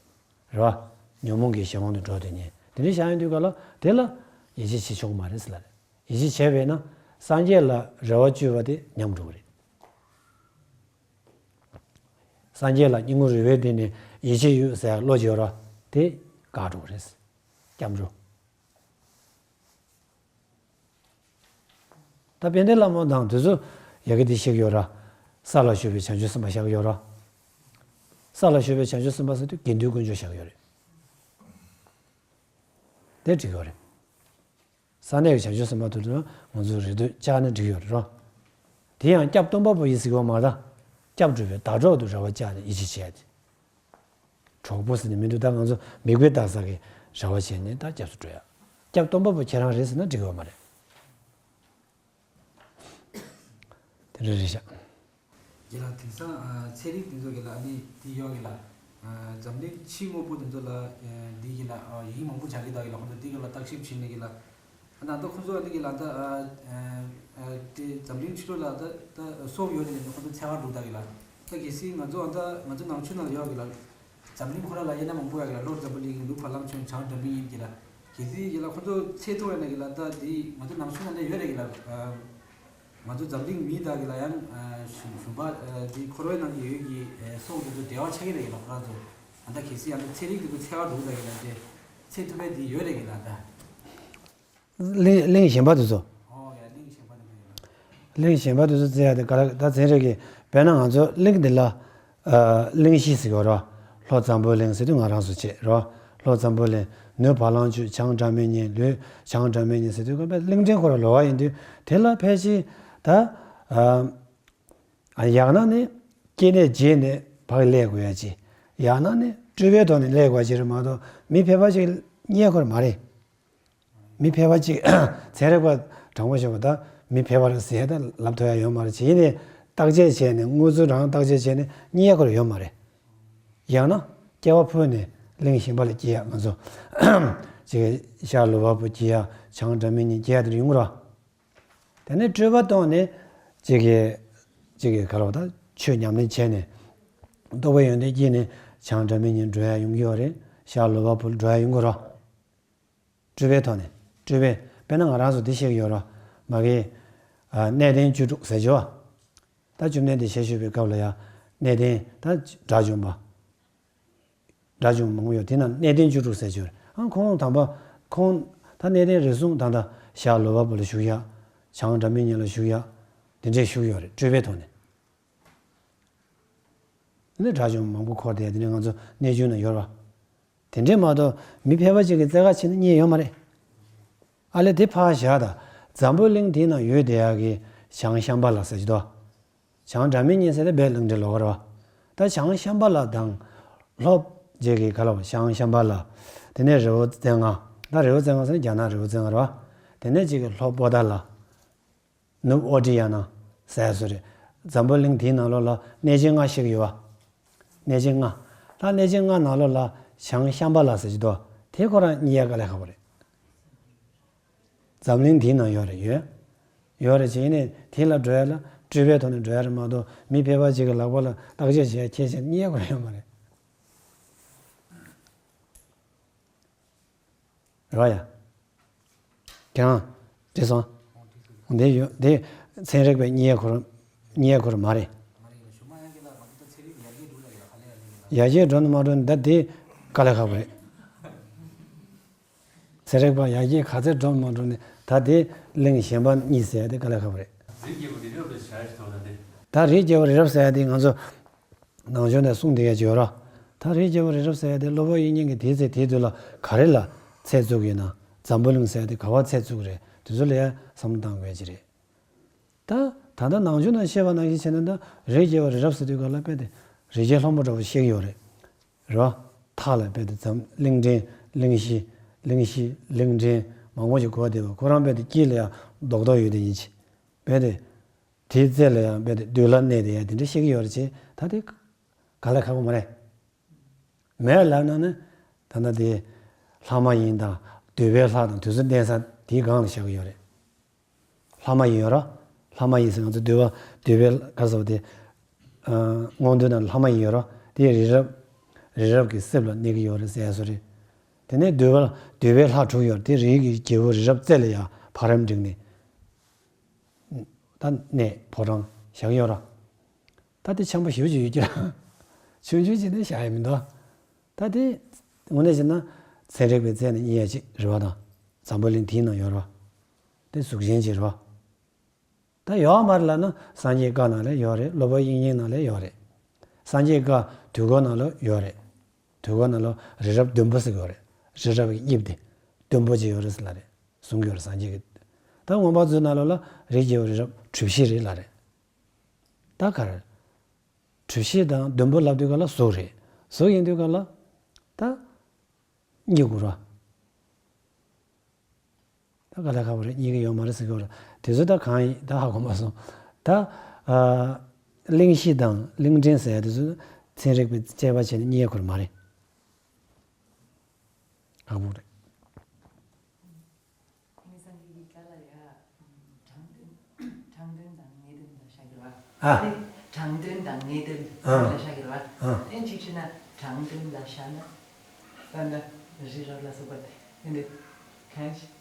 རེད་བ། ཉོན་མོངས་ཀྱི་གཞན་དབང་དུ་འགྲོ་དེ་ཉིད་དེ་འདྲ་བཞག་ཡོང་དུས་ག་ལ་དེ་ལ་ཡིད་ཆེས་བྱེད་ཆོག་གི་མ་རེད་ཟེར་ལ་རེད། ཡིད་ཆེས་བྱས་པས་ན་སངས་རྒྱས་ལ་རེ་བ་བཅོལ་བ་དེ་ཉམས་འགྲོ་གི་རེད། སངས་རྒྱས་ལ་སྙིང་ཁོང་རུས་པའི་གཏིང་ནས་ཡིད་ཆེས་ཡོད་ཟེར་བློ་བྱེད་རོགས་དེ་བཀག་འགྲོ་གི་རེད། སྐྱབས་འགྲོ། ད་དཔལ་ལྡན་ལྷ་མོ་དང་དེ་ཚོ་ཡ་གི་དེ་བཤད་ཀྱི་ཡོད་ར། ས་ལ་བཞུགས་པའི་བྱང་ཆུབ་སེམས་དཔའ་བཞག་གི་ཡོད་ར། ས་ལ་བཞུགས་པའི་བྱང་ཆུབ་སེམས་དཔའ་ཟེར་དུས་དགེ་འདུན་དཀོན་མཆོག་བཞག་གི་ཡོད་རེད། དེ་འགྲིག་གི་ཡོད་རེད། ས་གནས་ཀྱི་བྱང་ཆུབ་སེམས་དཔའ་དེ་ཚོ་ང་ཚོ་རེ་ལྟོས་བཅག་ན་འགྲིག་གི་ཡོད་རེད་ར། དེ་ཡང་སྐྱབས་སྟོན་པ་པོ་ཡིན་ཟེར་གྱི་ཡོད་མ་རེད། སྐྱབས་སྒྲུབ་པའི་ཟླ་གྲོགས་དུ་རེ་བ་བཅག་ནས་ཡིད་ཆེས་བྱས་ཏེ། གྲོགས་པོ་ཟེར་ནས་མི་འདུག་ད་ང་ཚོ་མིག་དཔེ་ལྟ་ས་གི་རེ་བ་བྱས་ནས་ད་སྐྱབས་སུ་འགྲོ་ཡ། སྐྱབས་སྟོན་པ་པོ་ཁྱེད་རང་རེད་ཟེར་ན་འགྲིག་གི་ཡོད་མ་རེད། དེ་འདྲ་རེད་ཤག་རྒན་ལགས་དེང་སང་ཨ་ཚན་རིག་དེ་ཚོ་རྒན་ལགས་ཨ་ནི་དེ་ཡོད་རྒན་ལགས། ཨ་འཛམ་གླིང་ཕྱི་དངོས་པོ་དེ་ཚོ་ལ་ཨ་འདི་རྒན་ལགས་ཨ་ཡིག་མང་པོ་སྦྱང་གི་འདུག་རྒན་ལགས། ཁོང་ཚོ་འདི་སྒང་ལ་བརྟག་ཞིབ་བྱེད་ནས་རྒན་ལགས། ཨ་ད་ལྟ་ཁོང་ཚོ་ཨ་ནི་རྒན་ལགས་ད་ཨ་ཨ་དེ་འཛམ་གླིང་ཕྱི་ལོགས་ལ་ད་ད་སྲོག་ཡོད་རེད་ནས་ཁོང་ཚོ་འཚོལ་བར་འགྲོ་འདུག་རྒན་ལགས། ད་གལ་སྲིད་ང་ཚོ་ཨ་ད་ང་ཚོ་ནང་ཆོས་ནང་ལ་ཡོད་རྒན་ལགས། འཛམ་གླིང་ཁོ་རང་ལ་དབྱེ་ན་མང་པོ་ཡོད་རྒན་ལགས། ལྷོ་འཛམ་བུ་གླིང་ནུབ་བ་ལང་སྤྱོད་བྱང་སྒྲ་མི་སྙན་རྒན་ལགས། གལ་སྲིད་རྒན་ལགས་ཁོང་ཚོ་འཚོལ་ཐུབ་པ་ཡིན་ན་རྒན་ལགས་ད་དེ་ང་ཚོ་ནང་ཆོས་ནང་ལ་ཡོད་རེད་རྒན་ལགས། ཨ་ང་ཚོ་འཛམ་གླིང་མི་དག་གི་ལ་ཡང་ཨ་ཞུ་ཞུ་བ་ཨ་དེ་འཁོར་བའི་ནང་གི་ཡོད་ཀྱི་ཨ་སྲོག་དེ་ཚོ་འབྲེལ་བ་ཆགས་ཀྱི་རེད་རྒན་ལགས། ཁོ་རང་ཚོ་ཨ་ད་གལ་སྲིད་ཡང་ན་ཚན་རིག་དེ་ཚོ་འཚོལ་བར་འགྲོ་གི་རེད་རྒན་ལགས། དེ་འཚོལ་ཐུབ་པའི་དེ་ཡོད་རེད་རྒན་ལགས་ད། གླིང་གླིང་གཞན་པ་དེ་ཚོ། ཨོ་ཡ་གླིང་གཞན་པ་དེ་ཚོ་ཡོད་རེད། གླིང་གཞན་པ་དེ་ཚོ་འཚོལ་ཡ་དེ་ག་ལ་ད་ཚན་རིག་གི་དཔེར་ན་ང་ཚོ་གླིང་འདི་ལ་ཨ་གླིང་བཞི་ཟེར་གྱི་ཡོད་རེད། ལྷོ་འཛམ་བུ་གླིང་ཟེར་དུས་ང་རང་ཚོ་བྱེད་རེད། ལྷོ་འཛམ་བུ་གླིང་། ནུབ་བ་ལང་སྤྱོད། བྱང་སྒྲ་མི་སྙན། ལུས་བྱང་སྒྲ་མི་སྙན་ཟེར་དུས་ཁོ་པས་གླིང་ཕྲན་ཁོ་ར་ལོགས་ཀ་ཡིན་དུས་དེ་ལ་ཕལ་ཆེར་ད་ཨ་ཡང་ན་ནི་སྐྱེ་གནས་བརྗེས་ནས་ཕར་སླེབས་དགོས་ཡ་ཅིག་ཡང་ན་ནི་སྤྲུལ་པའི་ཐོག་ནས་སླེབས་དགོས་ཡ་ཅིག་རེད་མ་གཏོགས་མི་ཕལ་པ་ཅིག་རྙེད་ཁོ་ར་མ་རེད། མི་ཕལ་པ་ཅིག་ཚན་རིག་པ་དྲང་པོ་བཤད་པ་ད་མི་ཕལ་པ་རེད་ཟེར་ད་ལབ་ཐུབ་ཡ་ཡོད་མ་རེད། བྱས་ནས་བརྟག་དཔྱད་བྱས་ནས་དངོས་ཚུལ་རང་བརྟག་དཔྱད་བྱས་ནས་རྙེད་ཁོ་ར་ཡོད་མ་རེད། ཡང་ན་སྐྱེ་བ་ཕུད་ནས་གླིང་གཞན་པ་ལ་སྐྱེ་ཡ་ང་ཚོ་ཅིག་ཤར་ལུས་འཕགས་པོ་སྐྱེ་ཡ། བྱང་སྒྲ་མི་སྙན་སྐྱེ་ཡ་དེ་འདྲ་ཡོང་གི་རེད། དེ་ནས་སྤྲོས་པ་བཏང་ནས་ཅིག་གི་ཅིག་གི་ག་ལ་བ་ད་ཆོས་ཉམས་ལེན་བྱས་ནས་རྟོགས་པའི་ཡོན་ཏན་སྐྱེས་ནས་བྱང་སྒྲ་མི་སྙན་འགྲོ་ཡ་ཡོང་གི་ཡོད་རེད། ཤར་ལུས་འཕགས་པོ་འགྲོ་ཡ་ཡོང་གི་རེད། སྤྲོས་པའི་ཐོག་ནས་སྤྲོས་པས་དཔེར་ན་ང་རང་ཚོ་འདི་བཤད་ཀྱི་ཡོད་ར། མ་གི་ཨ་གནས་བརྟན་བཅུ་དྲུག་ཟེར་གྱི་བ། ད་བཅོམ་ལྡན་འདས་ཞལ་བཞུགས་པའི་སྐབས་ལ་ཡ་གནས་བརྟན་ད་དགྲ་བཅོམ་པ། དགྲ་བཅོམ་མང་པོ་ཡོད་དེ་ན་གནས་བརྟན་བཅུ་དྲུག་ཟེར་གྱི་ཡོད་རེད། ཨ་ཁོང་དམ་པ་ཁོང་ད་གནས་བརྟན་རེ་ཟུང་ད་ལྟ་ཤར་ལུས་འཕགས་པོ་ལ་བཞུགས་ཡ། བྱང་སྒྲ་མི་སྙན་ལ་བཞུགས་ཡ། དེ་འདྲས་བཞུགས་ཡོད་རེད་སྤྲོས་པའི་ཐོག་ནས། དེ་ནས་དགྲ་བཅོམ་མང་པོ་འཁོར་བསྡད་དེ་ནས་ང་ཚོ་གནས་ཆུང་ན་ཡོད་ར། དེ་འདྲས་མ་གཏོགས་མི་ཕལ་པ་ཅིག་གི་རྩེ་ཁ་ཕྱེ་ན་རྙེད་ཡོད་མ་རེད། ཨ་ལས་དེ་ཕར་བཞག་ད། འཛམ་བུ་གླིང་དེའི་ནང་ཡོད་བསྡད་ཡག་གི་བྱང་ཤམ་བྷ་ལ་ཟེར་གྱི་འདུག་བྱང་སྒྲ་མི་སྙན་ཟེར་དེ་བས་གླིང་ཕྲན་ལོགས་ཀ་རེད་བ། ད་བྱང་ཤམ་བྷ་ལ་དང་། ལྷོ་རྗེ་གི་ག་ལ་བ་བྱང་ཤམ་བྷ་ལ། དེ་ནས་རི་བོ་རྩེ་ལྔ། ད་རི་བོ་རྩེ་ལྔ་ཟེར་ན་རྒྱ་ནག་རི་བོ་རྩེ་ལྔ་རེད་བ། དེ་ནས་རྗེ་གི་ལྷོ་པོ་ཏཱ་ལ། ནུབ་ཨོ་ཏྲི་ཡ་ན་ཟེར་སོ་རེད། འཛམ་བུ་གླིང་དེའི་ནང་ལོགས་ལ་གནས་ཆེན་ལྔ་ཞིག་ཡོད་བ། གནས་ཆེན་ལྔ། ད་གནས་ཆེན་ལྔ་ནང་ལོགས་ལ་བྱང་ཤམྦྷ་ལ་ཟེར་གྱི་འདུག་དེ་ཁོ་རང་རྙེད་ཡ་དཀའ་ལས་ཁག་པོ་རེད། འཛམ་གླིང་འདིའི་ནང་ཡོད་རེད། ཡོད། ཡོད་རེད་བྱས་ནས་དེ་ལ་འགྲོ་ཡ་ལ་སྤྲུལ་པའི་ཐོག་ནས་འགྲོ་ཡ་རེད་མ་གཏོགས། མི་ཕལ་པ་ཅིག་གི་ལག་པ་ལ་བརྟག་དཔྱད་བྱེད་ཡ་ཁྱད་ཆེ་རྙེད་ཡ་ཁོ་རང་ཡོད་མ་རེད། རེད་བ་ཡ། ཁྱེད་རང་། བྲིས་སོང་། འདི་ཡོད་འདི། ཚན་རིག་པས་རྙེད་ཡ་ཁོ་རང་། རྙེད་ཡ་ཁོ་རང་མ་རེད། ཡར་རྒྱས་འགྲོ་ན་མ་འགྲོ་ན་ད་དེ་དཀའ་ལས་ཁག་པོ་རེད། ཚན་རིག་པ་ཡར་རྒྱས་ག་ཚད་འགྲོ་ན་མ་འགྲོ་ནས་ད་དེ་གླིང་གཞན་པ་གཉིས་ཟེར་ཡ་དེ་དཀའ་ལས་ཁག་པོ་རེད། རིགས་རྒྱས་པ་རི་རབ་ལ་བྱ་ཞིག་ཐོག་ན་དེ། ད་རིགས་རྒྱས་པ་རི་རབ་ཟེར་ཡ་དེ་ང་ཚོ་ནང་ཆོས་ནས་གསུངས་བསྡད་ཡ་ཅིག་ཡོད་ར། ད་རིགས་རྒྱས་པ་རི་རབ་ཟེར་ཡ་དེ་སློབ་དཔོན་དབྱིག་གཉེན་གྱིས་དེའི་ཚེ་དེའི་དུས་ལ་ག་རེ་ལ་ཚད་བཙུགས་ཡོད་ན། འཛམ་བུ་གླིང་ཟེར་ཡ་དེ་ག་པར་ཚད་བཙུགས་རེད། དེ་ཚོ་ལ་ཡ་བསམ་བློ་བཏང་དགོས་ཡ་ཅིག་རེད། ད་ད་ལྟ་ནང་ཆོས་ནང་བཤད་པ་ནང་བཞིན་བྱས་ན། ད་རིགས་རྒྱས་པ་རི་རབ་ཟེར་དུས་ག་ལ་དཔེ་དེ་རི་རྒྱལ་ལྷུན་པོ་འདྲ་བོ་བཤད་ཀྱི་ཡོད་རེད། རེད་བ། མཐའ་ལ་དཔེ་དེ་འཛམ་གླིང་ཕྲན། གླིང་བཞི། གླིང་བཞི། གླིང་ཕྲན་མང་པོ་ཞིག་བགོས་བསྡད་པ་ཁོ་རང་དཔེ་དེ་དཀྱིལ་ལ་ཡ་རྡོག་རྡོག་ཡོད་དེ་ཡིན་གྱི། དཔེ་དེ། དེའི་རྩེ་ལ་ཡང་དཔེ་དེ་འདུས་ལ་གནས་དེ་ཡང་དེ་འདྲ་བཤད་ཀྱི་ཡོད་རེད་ཅེས། ད་དེ་ག་ལ་ཁག་པོ་མ་རེད། མེད་ལབ་ན་ནི། ད་ལྟ་དེ་ལྷ་མ་ཡིན་དང་འདོད་པའི་ལྷ་དང་དེ་ཚོ་གནས་ས་དེའི་སྒང་ལ་བཞག་གི་ཡོད་རེད། ལྷ་མ་ཡིན་ཡོད་ར། ལྷ་མ་ཡིན་ཟེར་ང་ཚོ་འདོད་པ་འདོད་པའི་ག་ཟེར་བ་དེ། ཨ། མངོན་འདོད་དང་ལྷ་མ་ཡིན་ཡོད་ར། དེ་རི་རབ། རི་རབ་ཀྱི་གསེབ་ལ་གནས་ཀྱི་ཡོད་རེད་ཟེར་ཡ་བཟོ་རེད། དེ་ནས་འདོད་པ་འདོད་པའི་ལྷ་དྲུག་ཡོད་རེད། དེ་རིའི་གི་རྒྱལ་པོ་རི་རབ་རྩེ་ལ་ཡ་ཕ་རམ་བསྒྲིགས་ནས། ད་གནས་ཕོ་བྲང་བཞག་ཡོད་ར། ད་དེ་འཆམ་པོ་ཞེ་པོ་ཅིག་ཡོད་ཀྱི་ར། ཆུང་ཆུང་ཅིག་ནས་བཞག་ཡ་མི་འདུག་ད་དེ་དངོས་གནས་བྱས་ན་ཚན་རིག་པའི་རྩལ་ནས་རྙེད་ཡ་ཅིག་རེད་བ་དང་། འཛམ་བུ་གླིང་དེའི་ནང་ཡོད་ར། དེ་གཟུགས་ཅན་ཅིག་རེད་བ། ད་ཡོད་མ་རེད་ལབ་ན་སངས་རྒྱས་བཀའ་ནང་ལ་ཡོད་རེད། སློབ་དཔོན་དབྱིག་གཉེན་ནང་ལ་ཡོད་རེད། སངས་རྒྱས་བཀའ་དུས་འཁོར་ནང་ལ་ཡོད་རེད། དུས་འཁོར་ནང་ལ་རི་རབ་བདུན་པོ་ཟེར་གྱི་ཡོད་རེད། རི་རབ་ཀྱི་དབྱིབས་དེ་བདུན་པོ་ཅིག་ཡོད་རེད་ཟེར་ལབ་རེད། གསུང་གི་ཡོད་རེད་སངས་རྒྱས་ཀྱིས། ད་མངོན་པ་མཛོད་ནང་ལོགས་ལ་རིགས་རྒྱས་པ་རི་རབ་གྲུ་བཞི་རེད་ལབ་རེད། ད་ག་རེ། གྲུ་བཞི་དང་བདུན་པོ་ལབ་དུས་ག་ལ་གཟུགས་རེད། གཟུགས་ཡིན་དུས་ག་ལ། ད། རྙེད་དགོས་ར། ད་ག་ལ་ཁག་པོ་རེད། རྙེད་ཀྱི་ཡོད་མ་རེད་ཟེར་གྱི་ཡོད་རེད། དེ་ཚོ་ད་གང་ཡིན་ད་ཧ་གོ་མ་སོང་། ད། ཨ། གླིང་བཞི་དང་གླིང་ཕྲན་ཟེར་ཡ་དེ་ཚོ་ཚན་རིག་པས་དཔྱད་པ་བྱས་ནས་རྙེད་ཡོད་མ་རེད། ཁག་པོ་རེད། ངས་སངས་རྒྱས་ཀྱི་བཀའ་ལ་ཡ། དྲང་དོན། དྲང་དོན་དང་ངེས་དོན་ལ་བཞག་གི་རེད་བ། ཨ། དེ་དྲང་དོན་དང་ངེས་དོན་ཨ། ལ་བཞག་གི་རེད་བ། ཨ། དེ་གཅིག་བྱས་ན་དྲང་དོན་ལ་བཞག་ན། ད་ལྟ་རི་རབ་ལ་སོགས་པ་དེ་འདི་གང་ཞིག་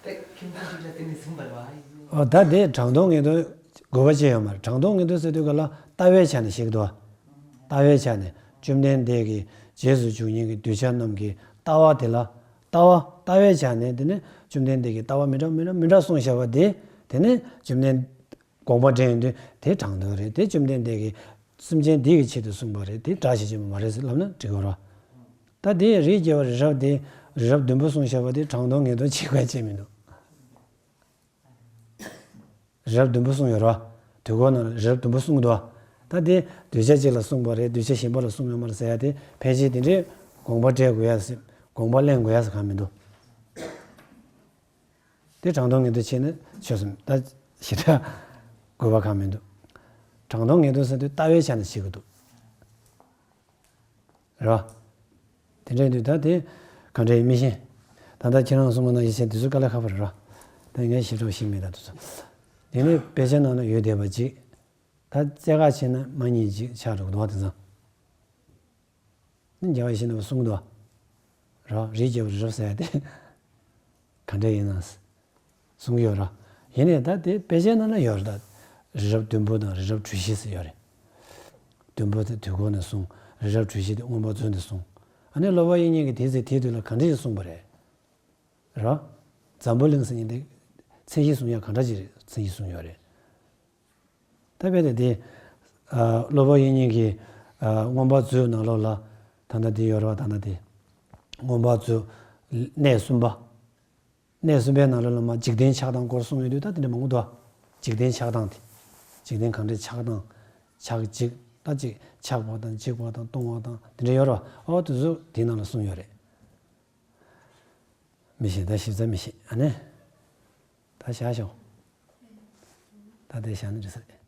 ད་ཁྱིམ་ཚང་གཅིག་ལ་དེ་ནས་བཟུང་བར་བ་ཡིན། ཨོ་ད་དེ་དྲང་དོན་ངེས་དོན་དགོས་པ་ཅི་ཡོད་མ་རེད། དྲང་དོན་ངེས་དོན་ཟེར་དུས་ག་ལ་ལྟ་བའི་ཆ་ནས་བཤད་ཀྱི་འདུག་བ། ལྟ་བའི་ཆ་ནས་བཅོམ་ལྡན་འདས་ཀྱི་རྗེས་སུ་འཇུག་མཁན་གྱི་གདུལ་བྱ་རྣམས་ཀྱི་ལྟ་བ་དེ་ལ། ལྟ་བ་ལྟ་བའི་ཆ་ནས་དེ་ནི་བཅོམ་ལྡན་འདས་ཀྱི་ལྟ་བ་མི་འདྲ་མི་འདྲ་མི་འདྲ་གསུངས་བཞག་པ་དེ། དེ་ནི་བཅོམ་ལྡན་དགོངས་པ་འགྲེལ་ཡོང་དུས་དེ་དྲང་དོན་རེད། དེ་བཅོམ་ལྡན་འདས་ཀྱིས་སེམས་ཅན་འདི་ཡི་ཆེད་དུ་གསུངས་པ་རེད། དེ་སྒྲ་ཞིག་བྱེད་པ་མ་རེད་ཟེར་ལབ་ན་འགྲིག་གི་རེད། ད་དེ་རིགས་རྒྱས་པ་རི་རབ་དེ་རི་རབ་བདུན་པོ་གསུངས་བཞག་པ་དེ་དྲང་དོན་ངེས་དོན་བྱེད་དགོས་ཅེས་མི་འདུག་རི་རབ་བདུན་པོ་གསུངས་ཡོད་རེད་བ། དུས་འཁོར་ནང་ལ་རི་རབ་བདུན་པོ་གསུངས་འདུག་བ། ད་དེ་གདུལ་བྱ་གཅིག་ལ་གསུངས་པ་རེད། གདུལ་བྱ་གཞན་པ་ལ་གསུངས་ཡོད་མ་རེད་ཟེར་ཡ་དེ་ཕལ་ཆེར་དེ་འདྲའི་དགོངས་པ་བཀྲལ་དགོས་ཡ་ཟེར། དགོངས་པ་གླེང་དགོས་ཡ་ཟེར་གང་མི་འདུག་དེ་དྲང་དོན་ངེས་དོན་བྱས་ན་ཆོག་སོང་། ད་ཞེ་དྲག་དགོས་པ་གང་མི་འདུག་དྲང་དོན་ངེས་དོན་ཟེར་དུས་ལྟ་བའི་ཆ་ནས་བྱེད་དགོས་འདུག་རེད་བ། དེ་འདྲ་ཡིན་དུས་ད་དེ་ག་འདྲ་ཡིན་མི་ཤེས། ད་ལྟ་ཁྱེད་རང་གསུངས་པ་ནང་བཞིན་བྱས་དུས་ཚོད་དཀའ་ལས་ཁག་པོ་རེད་བ། ད་ངས་ཞིབ་ཕྲ་ཞིག་མེད་ད་དུས་ཚོད། དེ་ནས་དཔེ་ཆ་ནང་ན་ཡོད་བསྡད་པ་ཅིག་ད་རྩེ་ག་བྱས་ན་མ་རྙེད་ཅིག་ཆགས་འགྲོ་གི་འདུག་བ་དེང་སང་། ནི་རྒྱལ་བ་ཡིད་བཞིན་ནོར་བུ་གསུང་གི་འདུག་བ། རེད་བ། རིགས་རྒྱས་པ་རི་རབ་ཟེར་ཡ་དེ་ག་འདྲ་ཡིན་ན། གསུང་གི་ཡོད་ར། ཡིན་ནའི་ད་དེ་དཔེ་ཆའི་ནང་ན་ཡོད་རེད་ད། རི་རབ་བདུན་པོ་དང་རི་རབ་གྲུ་བཞི་ཟེར་ཡོད་རེད། བདུན་པོ་དེ་དུས་འཁོར་ནས་གསུངས། རི་རབ་གྲུ་བཞི་དེ་མངོན་པ་མཛོད་ནས་གསུངས། ཨ་ནི་སློབ་དཔོན་དབྱིག་གཉེན་གྱིས་དེའི་ཚེ་དེའི་དུས་ལ་ག་འདྲ་ཞིག་གསུངས་པ་རེད། རེད་བ། འཛམ་བུ་གླིང་ཟེར་མཁན་དེ་མཚན་གཞི་གསུང་ཡ་ག་འདྲ་ཅིག་རེད། མཚན་གཞི་གསུངས་ཡོད་རེད། ད་དཔེ་དེ་དེ། ཨ། སློབ་དཔོན་དབྱིག་གཉེན་གྱིས། ཨ། མངོན་པ་མཛོད་ནང་ལོགས་ལ་ད་ལྟ་དེ་ཡོད་རེད་བ། ད་ལྟ་དེ། མངོན་པ་མཛོད། གནས་གསུམ་པ། གནས་གསུམ་པའི་ནང་ལོགས་ལ་མར་འཇིག་རྟེན་ཆགས་སྡང་སྐོར་གསུངས་ཡོད་དུས་ད་དེ་འདྲ་མང་པོ་འདུག་བ། འཇིག་རྟེན་ཆགས་སྡང་དེ། འཇིག་རྟེན་གང་འདྲ་ཆགས་སྡང་། ཆགས་འཇིག་ད་ཅིག་ཆགས་པ་དང་འཇིག་པ་དང་སྟོང་བ་དང་དེ་འདྲ་ཡོད་རེད་བ། ཨོ་དེ་ཚོ་དེའི་ནང་ལ་གསུངས་ཡོད་རེད། མི་ཤེས། ད་ཞིབ་ཚགས་མི་ཤེས། ཨ་ནི། ད་བཞག་ཤོག་ད་དེ་བཞག་ན་འགྲིག་ས་རེད།